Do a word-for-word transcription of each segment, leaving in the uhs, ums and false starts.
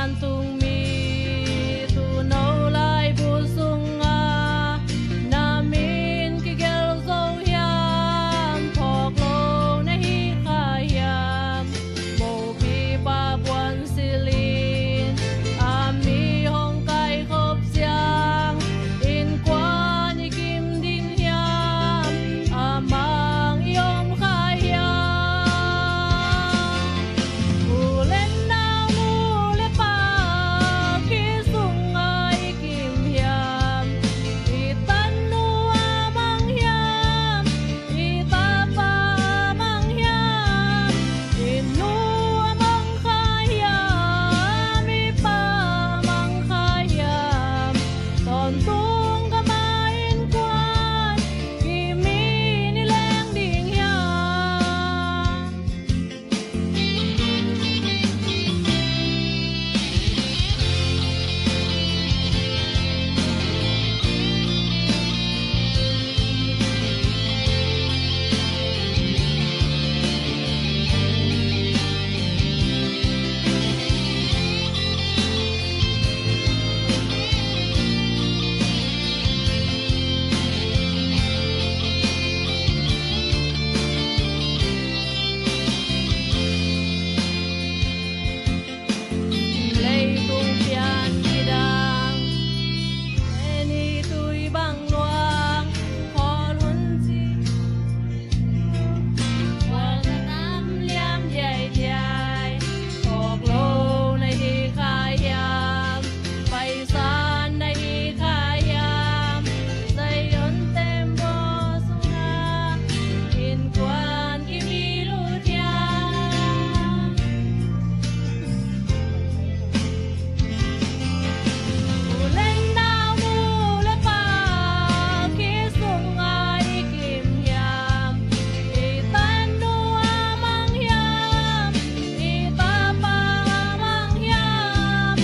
Tungmi tuuno laibu sungah na min kigelh zo hiam? Phawk lo na hi kha hiam? Mopipa puan silhin a mi hong kaikhop ciang, innkuan i kim ding hiam? A mang i om kha hiam? U le nau, nu le pa, kei sungah i kim hiam? I tanu a mang hiam? I tapa a mang hiam? I nu a mang kha hiam? I pa a mang kha hiam? Tawntung ka ma innkuan, kim in i leng ding hiam? Leitung pian kidang, eni tui bang luang, khawl hun ci, khual na tam liam diaidiai. Phawk lo na hi kha hiam? Paisan na hi kha hiam? Zion tembaw sungah innkuan kim i lut hiam? U le nau, nu le pa, kei sungah i kim hiam? I tanu a mang hiam? I tapa a mang hiam?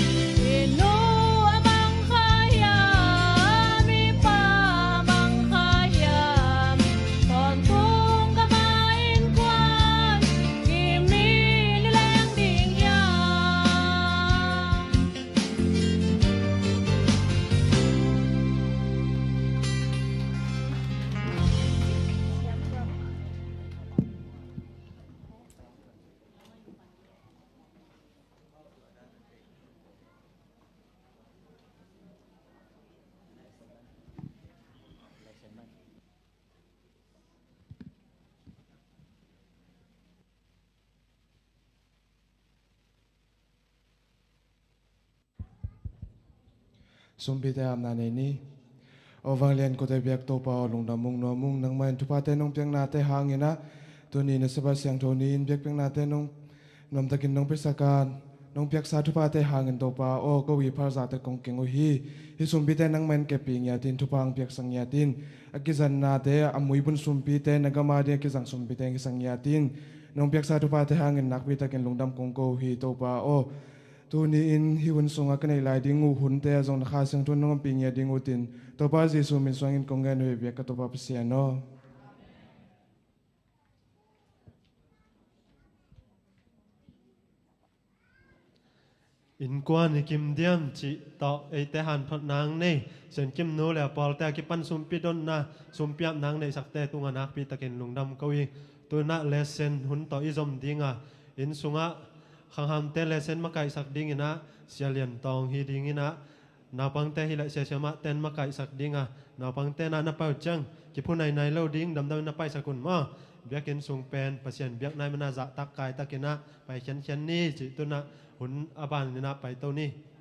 I nu a mang kha hiam? I pa a mang kha hiam? Tawntung ka ma innkuan, kim in i leng ding hiam? Sumpite apna nei ni. Aw vanglian kote biak Topa aw, lungdam ung, nuam ung, nangmah in thuphate nong piaknate hangin ah, tuni na Sabbath siangtho ni-in biakpiaknate nong nuamtakin nong piaksa, nong piaksa thuphate hangin Topa aw, ko i phalzate kong keng uh hi. Hih sumpite nangmah in keppih ngiatin, thupha hong piaksa ngiatin, a kizannate, a muibun sumpite, na gam ading a kizang sumpite hong kisa ngiatin, nong piaksa thuphate hangin nakpitakin lungdam kong ko uh hi Topa aw. Tuni-in hih hun sungah ka neih lai ding uh hunte ah zong na Kha Siangtho nong ompih ngiat ding uh tin, Topa Jesuh min suangin kong ngen uh hi, biak ka Topa Pasian aw. Innkuan i kim diam cih tawh eite hanphot nang nei, Siankim nu le a pawlte a kipan sumpi dotna, sumpi ap nang neihsakte tungah nakpitakin lungdam ko hi. Tunah lesson hun tawh i zom dinga, inn sungah khanghamte lesson makaihsak dinginah Sia Lian Tawng hi dinginah, naupangte hi leh Sia Siam ah ten makaihsak dinga, naupangte na na pai uh ciang kiphu nainai lo ding, damdamin na paisak un maw. Biakinn sung pen Pasian biakna ahih manin ah zahtak kaitakinah pai khiankhian ni cih tunah hun a baninah paito ni.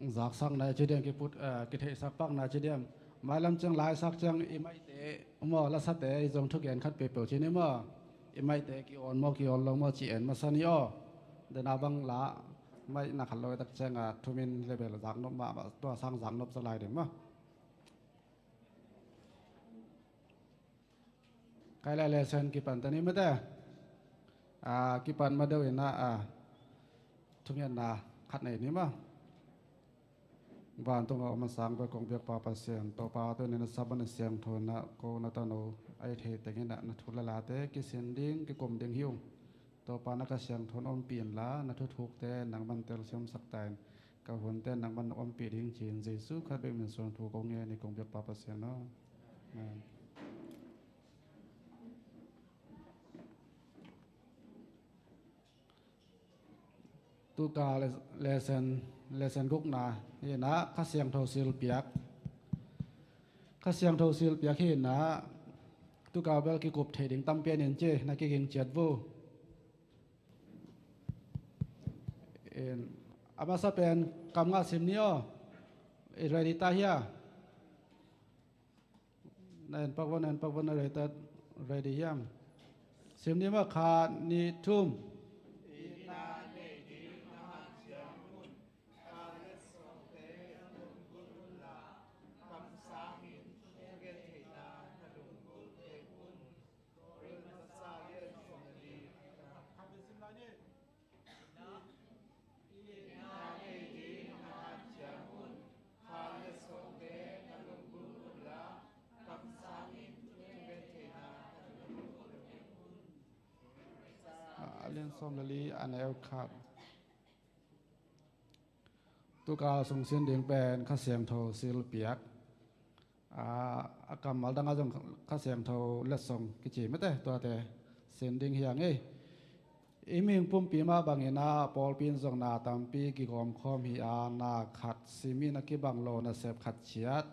Zaksak na ci diam, kiput, eh, kitheihsak pak na ci diam. Mailam ciang laisak ciang i maite maw, lasate i zong thugen khat peuhpeuh ci ni maw. I maite ki-on maw, ki-on lo maw ci en masa ni aw. Dena bang la mai na khat lo tak ciang a thumin lebel zaknop mah, tua sang zaknop sa lai ding maw. Kai lai lesen kipan ta ni mate. A, kipan ma deuh ina, a, thungetna khat nei ni ma. Vantung a om a sang bek kong biak Pa Pasian, Topa, tuni na Sabbath na siangtho na ko na tano a i theih teng ina na thu le late kisin ding, kikum ding hi ung. Topa, na Kha Siangtho na ompih inla, na thuthukte nangman telsiamsak ta in, ka hunte nangman na ompih ding ci-in Jesu khat bek min suang thu kong ngen hi, kong biak Pa Pasian aw. Amen. Tuka le-, lesen, lesen gukna hi na, Kha Siangtho silpiak. Kha Siangtho silpiak hi na, tuka bel kikup thei ding tampi a nin ci, na kiging ciat vu. In, a masa pen kam nga sim ni aw. I ready ta hia? Na en pak vo, na en pak vo, na ready ta, ready hiam? Sim ni ma, khat, nih, thum. A, a lian sawm le li, a neu khat. Tuka sung sin ding pen Kha Siangtho silpiak. A, a kammal dang a zong Kha Siangtho letsong kici mate, tuate sin ding hi ang ei. I mihing pumpi mah bangin a pawlpi in zong na tampi kigawm khawm hi a, na khat simin a kibang lo nasep khat ciat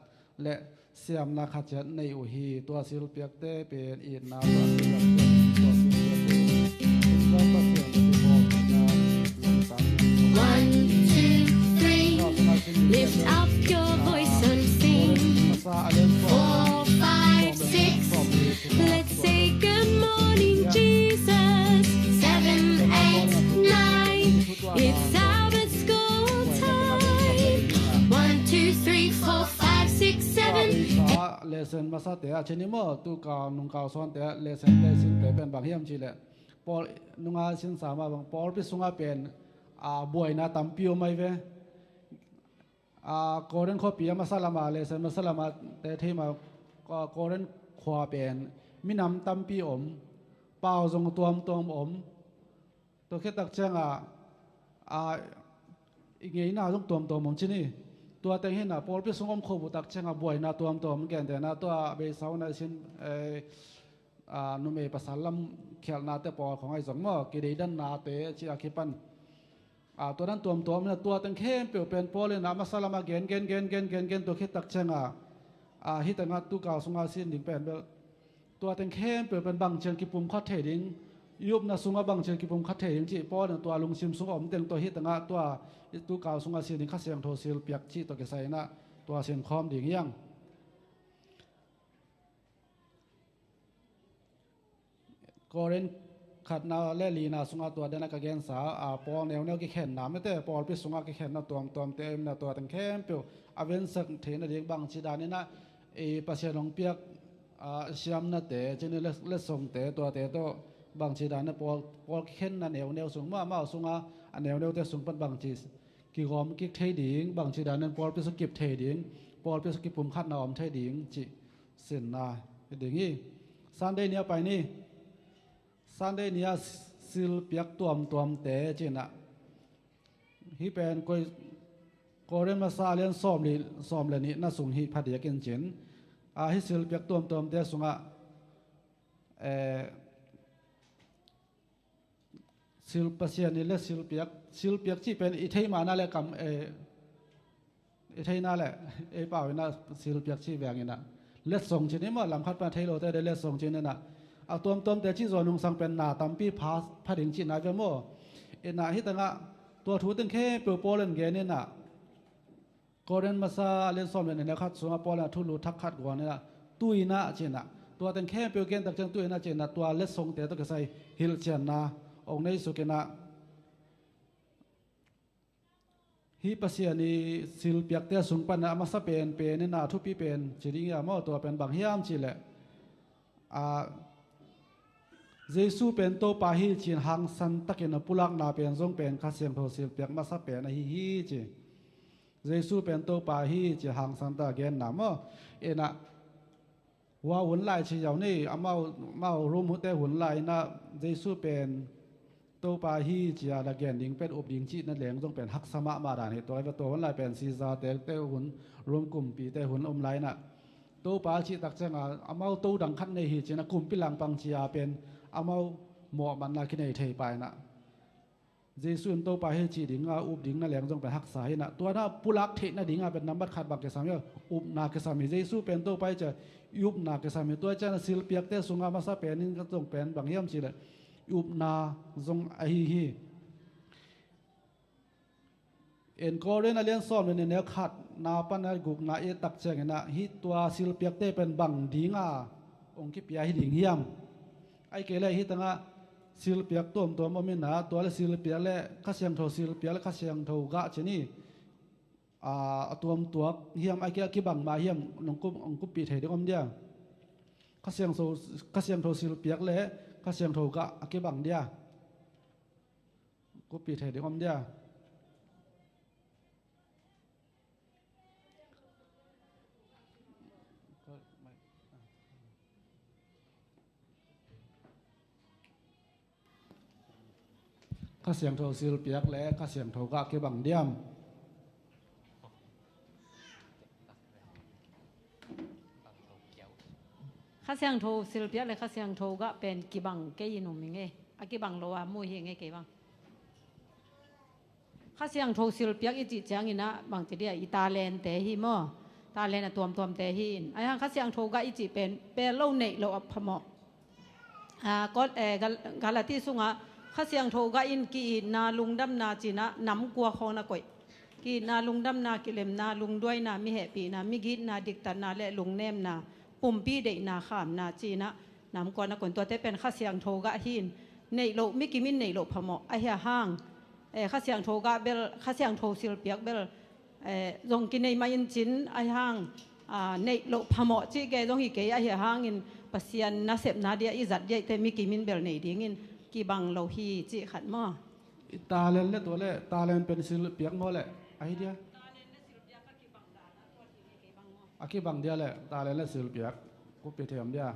le siamna khat ciat nei uh hi. Tua silpiakte pen itna tua silpiakte, tua silpiakte. One, two, three. Lift up your voice and sing. Four, five, six. Let's say good morning, Jesus. Seven, eight, nine. It's Sabbath school time. One, two, three, four, five, six, seven. Lesen masate a ci ni maw, tuka nungkal suante lesen, lesen te pen bang hiam cih leh, pawl nunga sinsa mah bang pawlpi sunga pen, a, buaina tampi om ai ve. A, Korin khuapi a masa lama, lesen masa lama te thei ma, Ko-, Korin khua pen minam tampi om, pau zong tuamtuam om. Tua khit tak cianga, a, i ngeina zong tuamtuam om ci ni. Tua teng hi na, pawlpi sung om khop uh tak cianga buaina tuamtuam om, gentehna tua beisa uh na i sin, eh, a, numei pasal lam khialhnate pawl khong ahi zong maw, kideidannate ci a kipan. A, tua dan tuamtuam om hi na, tua teng khempeuh pen Paul in a masa lama gen, gen, gen, tua khit tak cianga, a, hih tengah tuka sunga sin ding pen bel, tua teng khempeuh pen bangciang kipumkhat thei ding, i upna sungah bangciang kipumkhat thei ding cih Paul in tua lungsim sungah om teng tua hih tengah tua i tuka sungah sin ding Kha Siangtho silpiak cih tua kisai inah tua sin khawm ding hiang. Korin khatna le lina sungah tua dena ka gensa, a, Paul neuneu kikhenna mete, pawlpi sungah kikhenna tuamtuamte imna tua teng khempeuh a vensak theihna ding bangci dan inah i Pasian hong piak, a, siamnate, cini le, letsongte, tuate tawh bangci dan a Paul, Paul kikhenna neuneu sung, mahmah sunga a neuneute sung pan bangci kigawm kik thei ding, bangci dan in pawlpi sung kip thei ding, pawlpi sung kipumkhatna om thei ding cih sinna hi ding hi. Sunday ni a pai ni. Sunday ni a silpiak tuamtuamte cinah. Hih pen koi Korin masa a lian sawm li, sawm le nihna sung hih phadiak in cin. A, hih silpiak tuamtuamte sungah, eh, sil Pasian in le silpiak, silpiak cih pen i theih mahna le kam, eh, i theihna le ei pau inah silpiak cih veng inah letsong ci ni maw, lamkhat pan a thei lote de letsong ci ni inah. A tuamtuamte cih zaw nungsang pen na tampi pha, pha ding cihna ve maw. Inah hih tengah tua thu teng khempeuh Paul in gen inah Korin masa a lian sawm le nih, neu khat sungah Paul in a thulu thak khat guan inah, tu inah ci inah, tua teng khempeuh gen tak ciang tu inah ci inah, tua letsongte tawh kisai hilhcianna ong nei suk inah, hih Pasian i silpiakte sung pan a masa penpen inah, a thupi pen ci ding hiam maw, tua pen bang hiam cih leh, a, Jesu pen Topa hi ci-in hangsan takin a pulakna pen zong pen Kha Siangtho silpiak masa pen ahi hi ci. Jesu pen Topa hi ci hangsan tak a genna maw. Inah, hua hun lai ci ziau ni, amau, amau Rom-te hun lai inah Jesu pen Topa hi ci-a la gen ding pen, up ding cihna leng zong pen haksa mahmah dan hi. Tua hi va, tua hun lai pen Caesar-te, te hun, Rom kumpite hun om lai inah, Topa cih tak ciangin amau to dang khat nei hi ci inah, kumpi langpang ci-a pen amau mawhmatna kinei thei pah inah, Jesu in Topa hi cih ding a up ding na leng zong pen haksa hi inah, tua na pulak theihna ding a pen nambat khat bang kisam hi, upna kisam hi. Jesu pen Topa hi ci-a i upna kisam hi. Tua ciang a silpiakte sungah masa pen in ka zong pen bang hiam cih leh, i upna zong ahi hi. En Korin a lian sawm le nih, neu khatna pan a gukna i et tak ciang inah, hih tua silpiakte pen bang ding a ong kipia hi ding hiam? Ahih kei leh hih tangah silpiak tuamtuam om inah, tua le silpiak le Kha Siangtho silpiak le Kha Siangtho gah ci ni, a, a tuamtuak hiam, a ki, a kibang mah hiam, nong kup, ong kuppih thei ding om dia? Kha Siangtho, Kha Siangtho silpiak le Kha Siangtho gah a kibang dia? Kuppih thei ding om dia? Kha Siangtho silpiak le Kha Siangtho gah kibang diam? Kha Siangtho silpiak le Kha Siangtho gah pen kibang kei in um hi ing e. A kibang lo a mu hi ing e kei bang. Kha Siangtho silpiak i cih ciang inah bangci dia, i talente hi maw. Talent a tuamtuamte hi in. Ahi hang Kha Siangtho gah i cih pen pel lo, neih loh a phamawh. A, Kol-, eh, Gal-, Galati sungah Kha Siangtho gah in ki-itna, lungdamna ci inah nam kua khawng na koih. Ki-itna, lungdamna, kilemna, lungduaina, mi hehpihna, mi gitna, diktatna le lungnemna, pumpi deihna, khamna ci inah nam kua na koih. Tuate pen Kha Siangtho gah hi in, neih loh, mi kim in neih loh phamawh. Ahi hang, eh, Kha Siangtho gah bel, Kha Siangtho silpiak bel, eh, zong kinei mah in cin, ahi hang, a, neih loh phamawh cih kei zong hi kei, ahi hangin Pasian nasepna dia i zat dia i te mi kim in bel nei dingin kibang lo hi cih khat maw. I talent le tua le, talent pen silpiak maw le, ahi dia? A kibang dia le, talent le silpiak, kuppih thei om dia?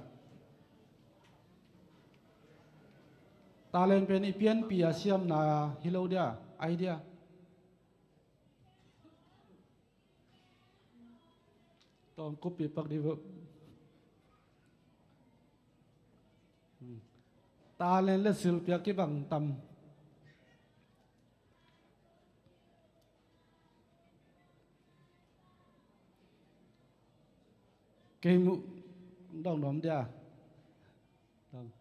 Talent pen i pianpih a siamna hi lo dia, ahi dia? Tawm kuppih pak di vo. Hmm. Talent le silpiak kibang tam? Kei muh dong nuam dia. Dong.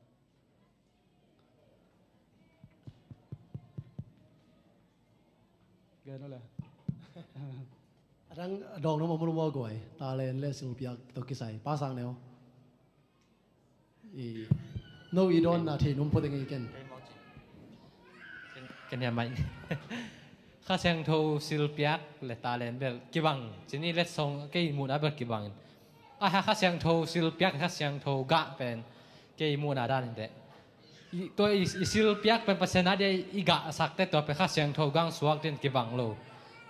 Gen aw le. A dang dong nuam om lo maw guai. Talent le silpiak tawh kisai. Pa Sang Neu. I, no i dawnna thei num phot ing i ken. Ken hiam mai. Kha Siangtho silpiak le talent bel kibang. Cini letsong kei muhna bel kibang. A ha Kha Siangtho silpiak, Kha Siangtho gah pen kei muhna dan in teh. I, tua i, i silpiak pen Pasian a dia i gahsak teh tua pen Kha Siangtho gah suak din kibang lo.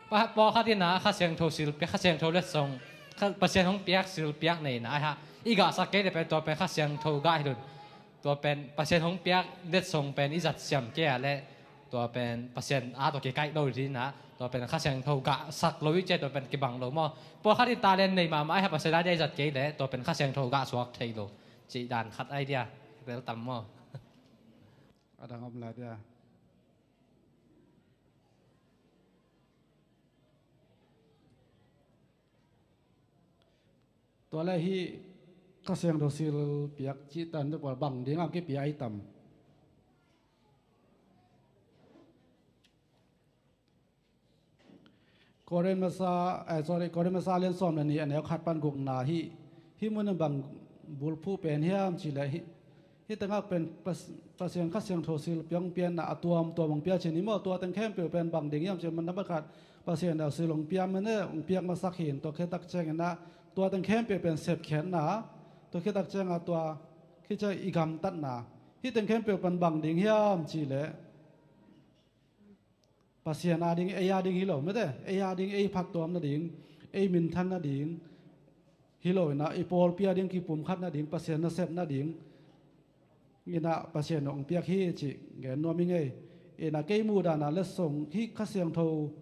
Pa, pawlkhat in a Kha Siangtho silpiak, Kha Siangtho letsong, Kha, Pasian hong piak silpiak nei in a, ai ha, i gahsak kei leh pen tua pen Kha Siangtho gah hi lo. Tua pen Pasian hong piak letsong pen i zat siam kei a leh tua pen Pasian a tua kikaih lo ding in a, tua pen Kha Siangtho gahsak lo i ci a, tua pen kibang lo maw. Pawlkhat in talent nei mahmah ai ha, Pasian a dia i zat kei leh tua pen Kha Siangtho gah suak thei lo. Cih dan khat ai dia, bel tam maw. A dang om lai dia. Tua leh hih Kha Siangtho silpiak cih tan te pawl bang ding a kipia i tam? Korin masa, eh, sorry, Korin masa lian sawm le nih a neu khat pan gukna hi. Hih mun in bang bulphuh pen hiam cih leh hih, hih tengah pen Pas-, Pasian Kha Siangtho silpiak hong piakna a tuamtuam hong pia ci ni maw? Tua teng khempeuh pen bang ding hiam cih leh, man nambat khat Pasian a sil hong piak man e, hong piak masak hi in, tua khit tak ciangin ah tua teng khempeuh pen sepkhiatna, tua khit tak ciangin ah tua khit ciang i gamtatna, hih teng khempeuh pen bang ding hiam cih leh Pasian a ding, ei a ding hi lo, mate, ei a ding, ei phattuam nading, ei minthan nading hi lo in ah, i pawlpi a ding kipumkhat nading, Pasian nasep nading in ah Pasian hong piak hi cih gen nuam ing ei. In ah kei muhdan ah letsong hih Kha Siangtho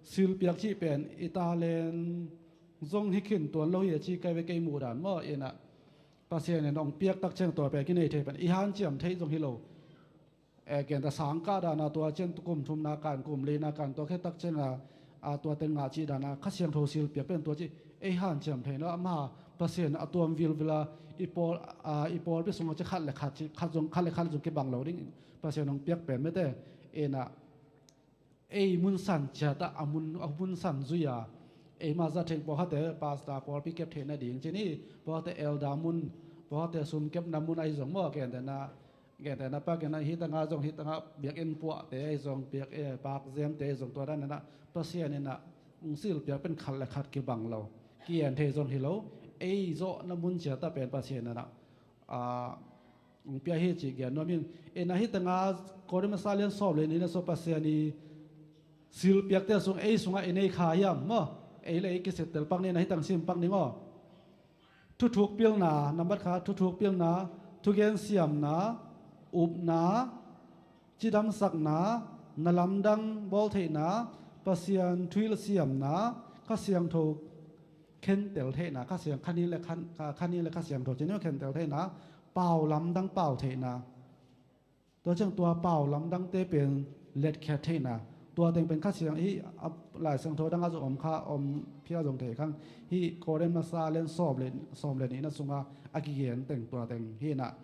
silpiak cih pen i talent zong hi khin tuan lo hi a ci kei ve, kei muhdan maw. In ah Pasian in hong piak tak ciang tua pen kinei thei pen i hanciam theih zong hi lo. Eh, ken ta sang kah dan a tua ciang kum thumna kan, kum lina kan, tua khit tak ciang a, a tua teng ngah cih dan a Kha Siangtho silpiak pen tua ci ei hanciam thei nawn lo. Amah Pasian a tuam vilvil a, i pawl, a, i pawlpi sungah ci khat le khat ci, khat zong, khat le khat zong kibang lo ding, Pasian hong piak pen mate. In ah ei mun san ciat ah, a mun, a mun san zui a, ei mah zat theng, pawlkhatte pastor, pawlpi kep theih nading ci ni, pawlkhatte elder mun, pawlkhatte sum kepna mun ahi zong maw, gentehna, gentehna pak in ah hih tangah zong, hih tangah biakinn puahte ahi zong, biak, eh, pakzemte ahi zong, tua dan in ah Pasian in ah hong silpiak pen khat le khat kibang lo, ki-en thei zong hi lo. Ei zawhna mun ciat ah pen Pasian in ah, ah, hong pia hi cih gen nuam ing. In ah hih tengah Korin masa lian sawm le nih na sung Pasian i silpiakte sung ei sungah i nei kha hiam maw? Ei le ei kisittel pak ni, in ah hih teng sim pak ni maw? Thuthuk pilna, nambat khat, thuthuk pilna, thugen siamna, upna, cidamsakna, na lamdang bawl theihna, Pasian thu hilh siamna, Kha Siangtho khentel theihna, Kha Siang, Kha Nin le Kha, Kha Nin le Kha Siangtho ci ni maw, khentel theihna, pau lamdang pau theihna. Tua ciang tua pau lamdangte pen letkhiat theihna. Tua teng pen Kha Siang hih, a, Lai Siangtho dangah zong om kha, om phial zong thei khang. Hih Korin masa lian sawm le, sawm le nihna sungah a kigen teng tua teng hi in ah,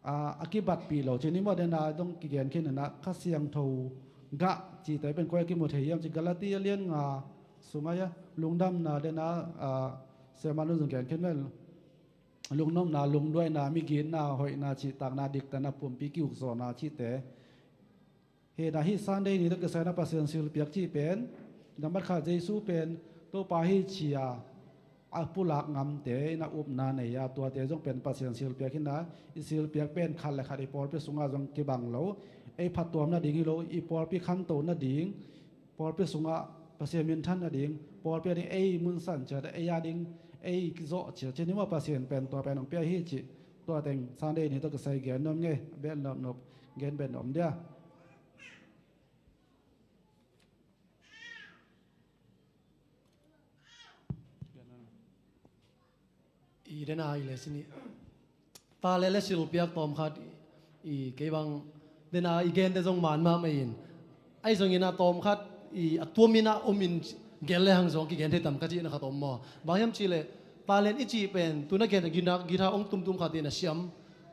a, a kibatpih lo ci ni maw, den a dong kigen khin in ah, Kha Siangtho gah cihte pen koi a kimu thei hiam ci, Galatia lian nga sungah hia, lungdamna den a, a, Siamah nu zong gen khin mel, lungnopna, lungduaina, migitna, hoihna, cihtakna, diktatna, pumpi kiukzawhna cihte. Hi in ah hih Sunday ni tawh kisai in ah Pasian silpiak cih pen, nambat khat Jesu pen Topa hi ci a, a pulak ngamte in ah upna nei a, tuate zong pen Pasian silpiak hi in ah, i silpiak pen khat le khat i pawlpi sungah zong kibang lo. Ei phattuam nading hi lo, i pawlpi khanto nading, pawlpi sungah Pasian minthan nading, pawlpi a ding ei mun san ciat, ei a ding ei kizawh ciat, ci ni maw, Pasian pen tua pen hong pia hi cih, tua teng Sunday ni tawh kisai gen nuam ing ei, bel nopnop, gen bel nuam dia. I den a i le sini. Talent le silpiak tawmkhat i, i kei bang den a i gente zong man mahmah in. Ahi zongin a tawmkhat i a tuamin a omin gen le hang zong kigen thei tam ka cihna khat om maw? Bang hiam cih leh talent i cih pen tu na gen a guitar, guitar hong tumtum khat in a siam.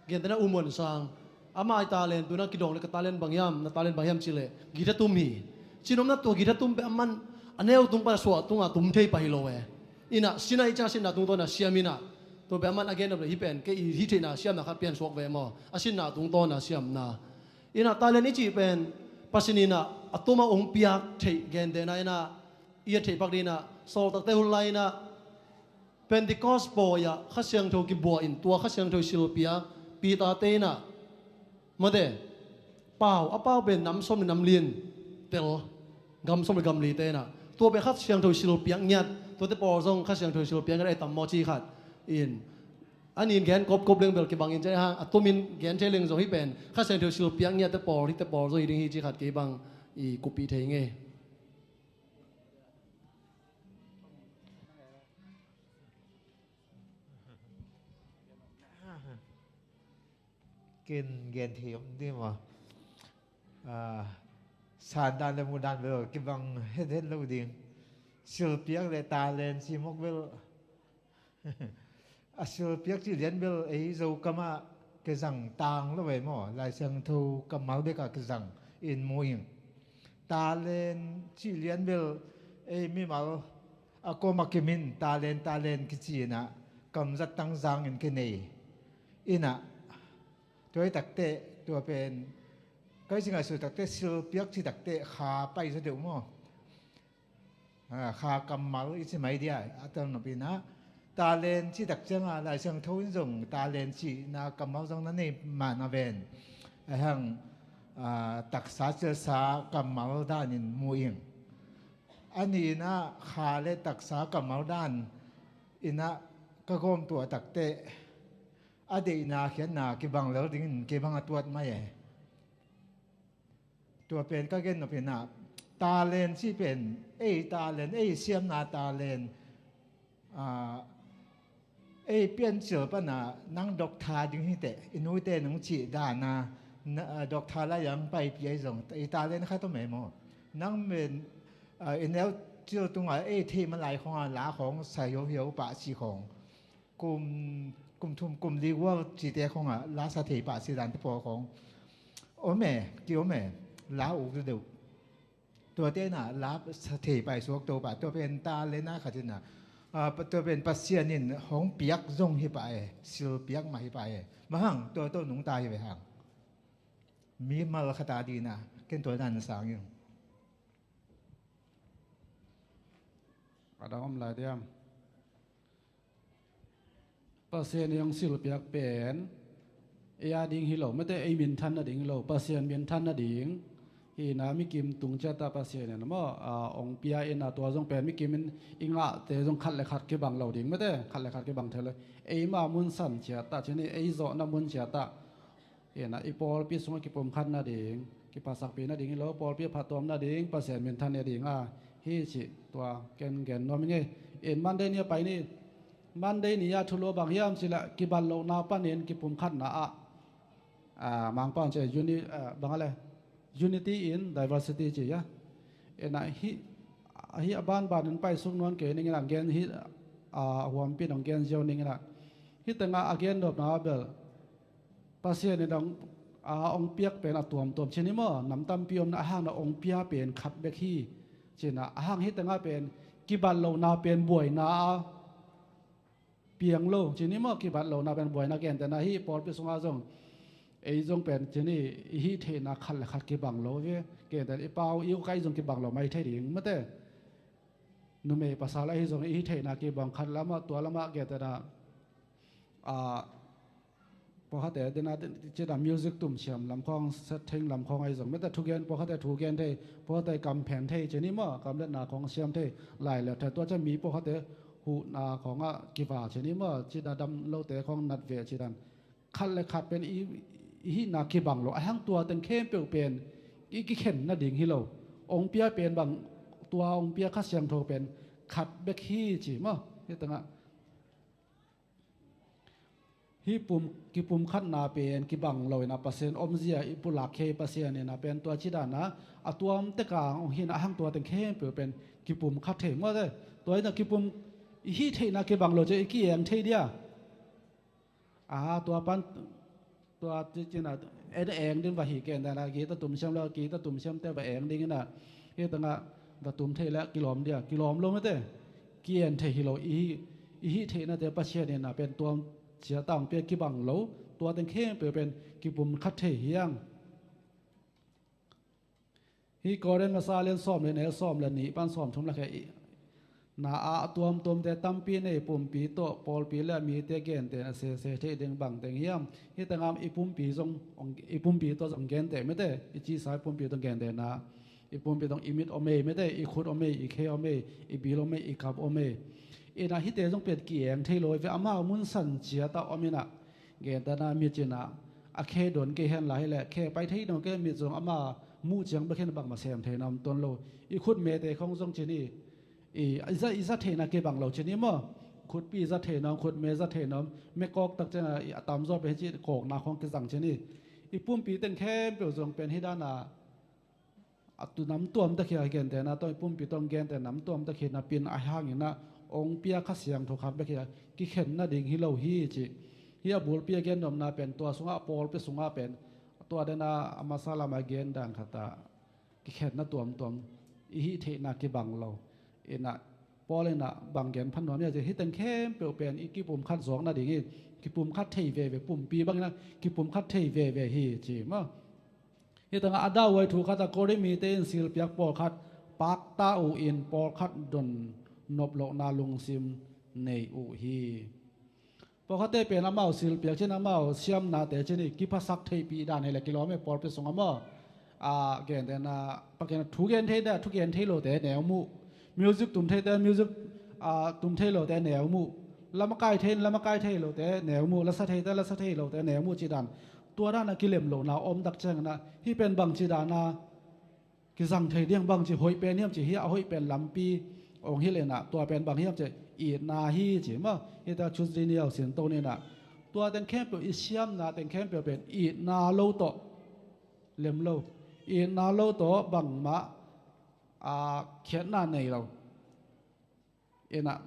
Gentehna U Muan Sang. Amah i talent tu na kidong le ka talent bang hiam, na talent bang hiam cih leh guitar tum hi. Cihnopna tua guitar tum pen aman a neu tung pan a suah tungah tum thei pah hi lo e. In ah sinna i ciang sinna tungtawn a siam in ah. Tua pen aman a gen nop le hih pen kei i hih theihna siamna khat pian suak ve maw? A sinna tungtawn a siamna. In ah talent i cih pen Pasian in ah a tum a hong piak theih gentehna in ah i a theih pak ding in ah Sawltakte hun lai in ah Pentecost pawi ah Kha Siangtho kibuah in tua Kha Siangtho silpiak Peter te in ah, mate, pau, a pau pen nam sawm le nam li in tel, gam sawm le gam li te in ah. Tua pen Kha Siangtho silpiak ngiat, tuate pawl zong Kha Siangtho silpiak ngiat a tam maw ci khat in. A nin gen kopkop leng bel kibang in ci hang, a tumin gen thei leng zong hih pen Kha Siangtho silpiak ngiatte pawl, hihte pawl zong hi ding hi ci khat kei bang i kuppih thei ing ei. Ken gen thei om ding maw? Ah, san dan le mu dan bel kibang het het lo ding. Silpiak le talent ci mawk bel. A silpiak cih lian bel ei Zokam ah kizang tang lo ve maw? Lai Siangtho kammal bek ah kizang in mu ing. Talent cih lian bel Ei mimal a kawm a kimin talent talent kici inah kamzat tangzang in kinei inah, tua i takteh tua pen kai si ngaihsut takteh silpiak ci takteh kha pai zaw deuh maw? Kha kammal i ci mai dia a tel nop inah, talent citak cianga Lai Siangtho in zong talent cihna kammal zong na nei mah na ven. Ahang taksa cilsa kammal danin mu ing. A ni inah kha le taksa kammal dan inah ka gawm tuah takteh a deihna khiatna kibang lel dingin kei bang a tuat mai e. Tua pen ka gen nop inah, talent cih pen ei talent, ei siamna talent, ei piancil pana nang doctor ding hiteh i nuite nang cih dana doctor lai ang paipi ahi zong i talent khat om e maw? Nang men i neu cil tunga ei theih malai khonga la khong sa hiauhiau pah cih khong, kum kum thum kum li gual cite khongah la sa thei pah si dan te pawl khong om e, ki om e, la uk deuh. Tuate na la sa thei pah i suak to pah, tua pen talent a khat inah tua pen Pasian in hong piak zong hi pah e, sil piak mah hi pah e. Mahang tua to nungta hi ve hang. Mi mal khat a dina ken tua dan sang ing. A dang om lai diam? Pasian i hong silpiak pen ei a ding hi lo, mate ei minthan nading hi lo, Pasian minthan nading hi na, mikim tung ciata Pasian in maw a hong pia ina, tua zong pen mikim in i ngahte zong khat le khat kibang lo ding, mate khat le khat kibang thei lo. Eima mun san ciata cini, ei zawhna mun ciata ina i pawlpi sungah kipumkhat nading, kiphatsakpi nading hi lo, pawlpi a phattuam nading, Pasian minthan nading a hi cih tua ken gen nuam ing ei. In Monday ni a pai ni, Monday ni a thulu a bang hiam cih leh kibat lohna panin kipumkhatna ah, Mangpau in ci uni, bang a le, unity in diversity ci a. Ina hih a banbanin paisuk nuam kei ning ina gen hih a huampi nong gen ziau ning ina. Hih tengah a gen nopna bel Pasian in a hong piak pen a tuamtuam cini maw, nam tampi omna, a hang na hong pia pen khat bek hi cina, a hang hih tengah pen kibat lohna pen buaina a piang lo cini maw, kibat lohna pen buaina, gentehna hih pawlpi sungah zong ei zong pen cini i hih theihna khat le khat kibang lo ve, gentehna i pau i ukai zong kibang lo mai thei ding mate. Numei pasal ahi zong i hih theihna kibang khat lamah, tua lamah gentehna pawlkhatte dena cina music tumsiam lamkhawng, setting lamkhawng ahi zong mate, thugen pawlkhatte thugen thei, pawlkhatte kamphen thei cini maw, kamletna khawng siam thei, lai le thei, tua ciang mi pawlkhatte huhna khawngah kiva cini maw, cina dam lote khawng nat ve cidan khat le khat pen i hihna kibang lo, a hang tua teng khempeuh pen i kikhen nading hi lo. Hong pia pen bang, tua hong pia Kha Siangtho pen khat bek hi ci maw. Hih tengah hih pum, kipumkhatna pen kibang lo ina Pasian omzia i pulak khei Pasian ina pen tua cidana a tuam teka hong hina, a hang tua teng khempeuh pen kipumkhat thei maw te. Tua ina kipum, i hih theihna kibang lo ci i ki-eng thei dia. A tua pan tua cina en eng ding va hi ken dana, gita tumsiam lo, gita tumsiamte va eng ding ina, hih tengah va tum thei le kilawm dia, kilawm lo mate. Ki-en thei hi lo, i hih theihnate Pasian ina pen tuam cia tang pia kibang lo, tua teng khempeuh pen kipumkhat thei hiang. Hih Korin masa lian sawm le neu, sawm le nih pan sawm thum lak hi. Na ah a tuamtuamte tampi nei pumpi tawh pawlpi le mite gentehna sese theih ding bang teng hiam? Hih tengah i pumpi zong, i pumpi tawh zong genteh mate, i cisa i pumpi tawh gentehna, i pumpi tawh i mit om ei mate, i khut om ei, i khe om ei, i bil om ei, i kap om ei. Ina hihte zong pen ki-eng thei lo ve, amau mun san ciatah om ina. Gentehna mit cina a khe don kei hen la hi leh, khe pai thei dong kei, mit zong ama muh ciang bek hen bangmah sem thei nam tuan lo. I khutmete khong zong cini i za, i za theihna kibang lo cini maw. Khutpi za thei nam, khutme za thei nam, me kawk tak cianga a tamzaw pen hi ci kawkna khong kizang cini. I pumpi teng khempeuh zong pen hi dana a tu nam tuam tak hi a, gentehna tawh i pumpi tawh genteh nam tuam tak hi napin a hangina ong pia Kha Siangtho khat bek hi a, kikhen nading hi lo hi ci. Hi a bulpi a gen nopna pen tua sungah, a pawlpi sungah pen tua dena a masa lama gen dan khata kikhenna tuamtuam, i hih theihna kibang lo. Inah Paul inah bang gen phan nuam ia ci, hih teng khempeuh pen i kipumkhat zawk nading hi. Kipumkhat thei veve, pumpi bang inah kipumkhat thei veve hi ci maw. Hih tengah a dauhuai thu khat ah Korin mite in silpiak pawlkhat pakta uh in pawlkhat don nop lohna lungsim nei uh hi. Pawlkhatte pen amau silpiak cin, amau siamnate cin i kiphasak theihpih dan hi le kilawm e, pawlpi sungah maw. A, gentehna, pakin thu gen thei dah, thu gen thei lote neu muh. Music tum theite music, a, tum thei lote neu muh. Lamakai thei, lamakai thei lote neu muh. Lasa theite lasa thei lote neu muh ci dan. Tua dan a kilem lohna om tak ciangin ah, hih pen bang ci dan a kizang thei ding, bang ci hoih pen hiam ci hi, a hoih pen lampi ong hilh inah, tua pen bang hiam ci, itna hi ci maw. Hih tak Tuesday ni au sin to ni inah, tua teng khempeuh, i siamna teng khempeuh pen itna lo tawh lem lo, itna lo tawh bangmah, a, khiatna nei lo. Inah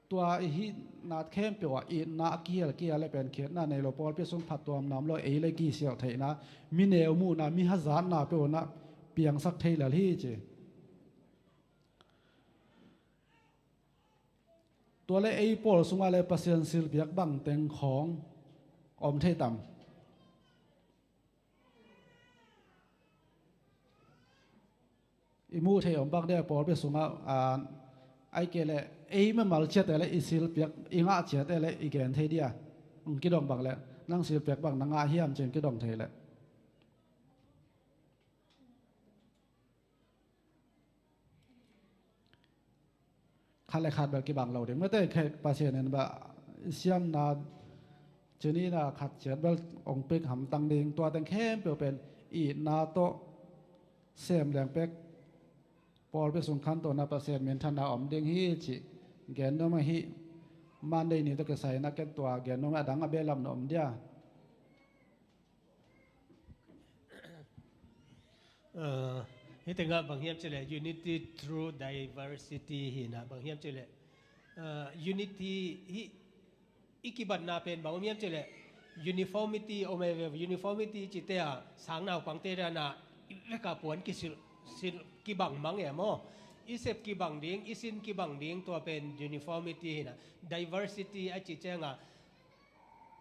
tua i hihna khempeuh ah itna a kihial kihial le pen khiatna nei lo, pawlpi sung phattuam nam lo, ei le kisialh theihna, mi neu muhna, mi hazatna peuh inah piangsak thei lel hi ci. Tua le ei pawl sungah le Pasian silpiak bang teng khawng om thei tam? I muh theih om bang dia pawlpi sungah, a, ai kei le ei mimal ciate le i silpiak i ngah ciate le i gen thei dia. Ong kidong bang le, nang silpiak bang na ngah hiam ci-in kidong thei le. Khat le khat bel kibang lo ding. Mate khe Pasian in ba siamna cini na khat ciat bel ong pek hamtang ding. Tua teng khempeuh pen itna tawh sem leng pek. Pawlpi sung khantohna Pasian minthanna om ding hi ci. Gen nuam ahi. Monday ni tawh kisai na ken tua gen nuam a dang a belam na om dia. Uh, hih tengah bang hiam cileh unity through diversity hi na, bang hiam cileh, uh, unity hi, i kibatna pen bang om hiam cileh uniformity om e ve. Uniformity cite a sang naupangte dana veka puan kisil, sil, kibang mang e maw. I sep kibang ding, i sin kibang ding, tua pen uniformity hi na. Diversity a ci cianga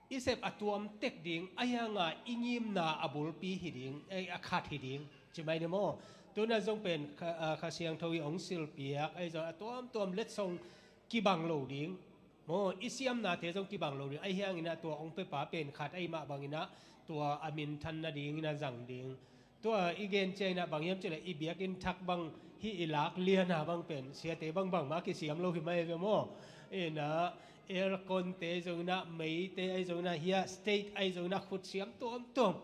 i sep a tuam tek ding, a hianga i ngimna a bulpi hi ding, eh, a khat hi ding. Ci mai ni maw. Tuna zong pen Kha, ah, Kha Siangtho i ong silpiak, ahi zong a tuamtuam letsong kibang lo ding. Maw, i siamnate zong kibang lo ding. A hiangin a tua ong pepa pen khat ahi mah bangin a tua a minthan nadingin a zang ding. Tua i gen ciangin a bang hiam cileh i biakinn thak bang hi i lak liana bang pen siate bang bangmah kisiam lo hi mai ve maw. Ina aircon te zongin a, meite ahi zongin a, hia state ahi zongin a, khut siam tuamtuam.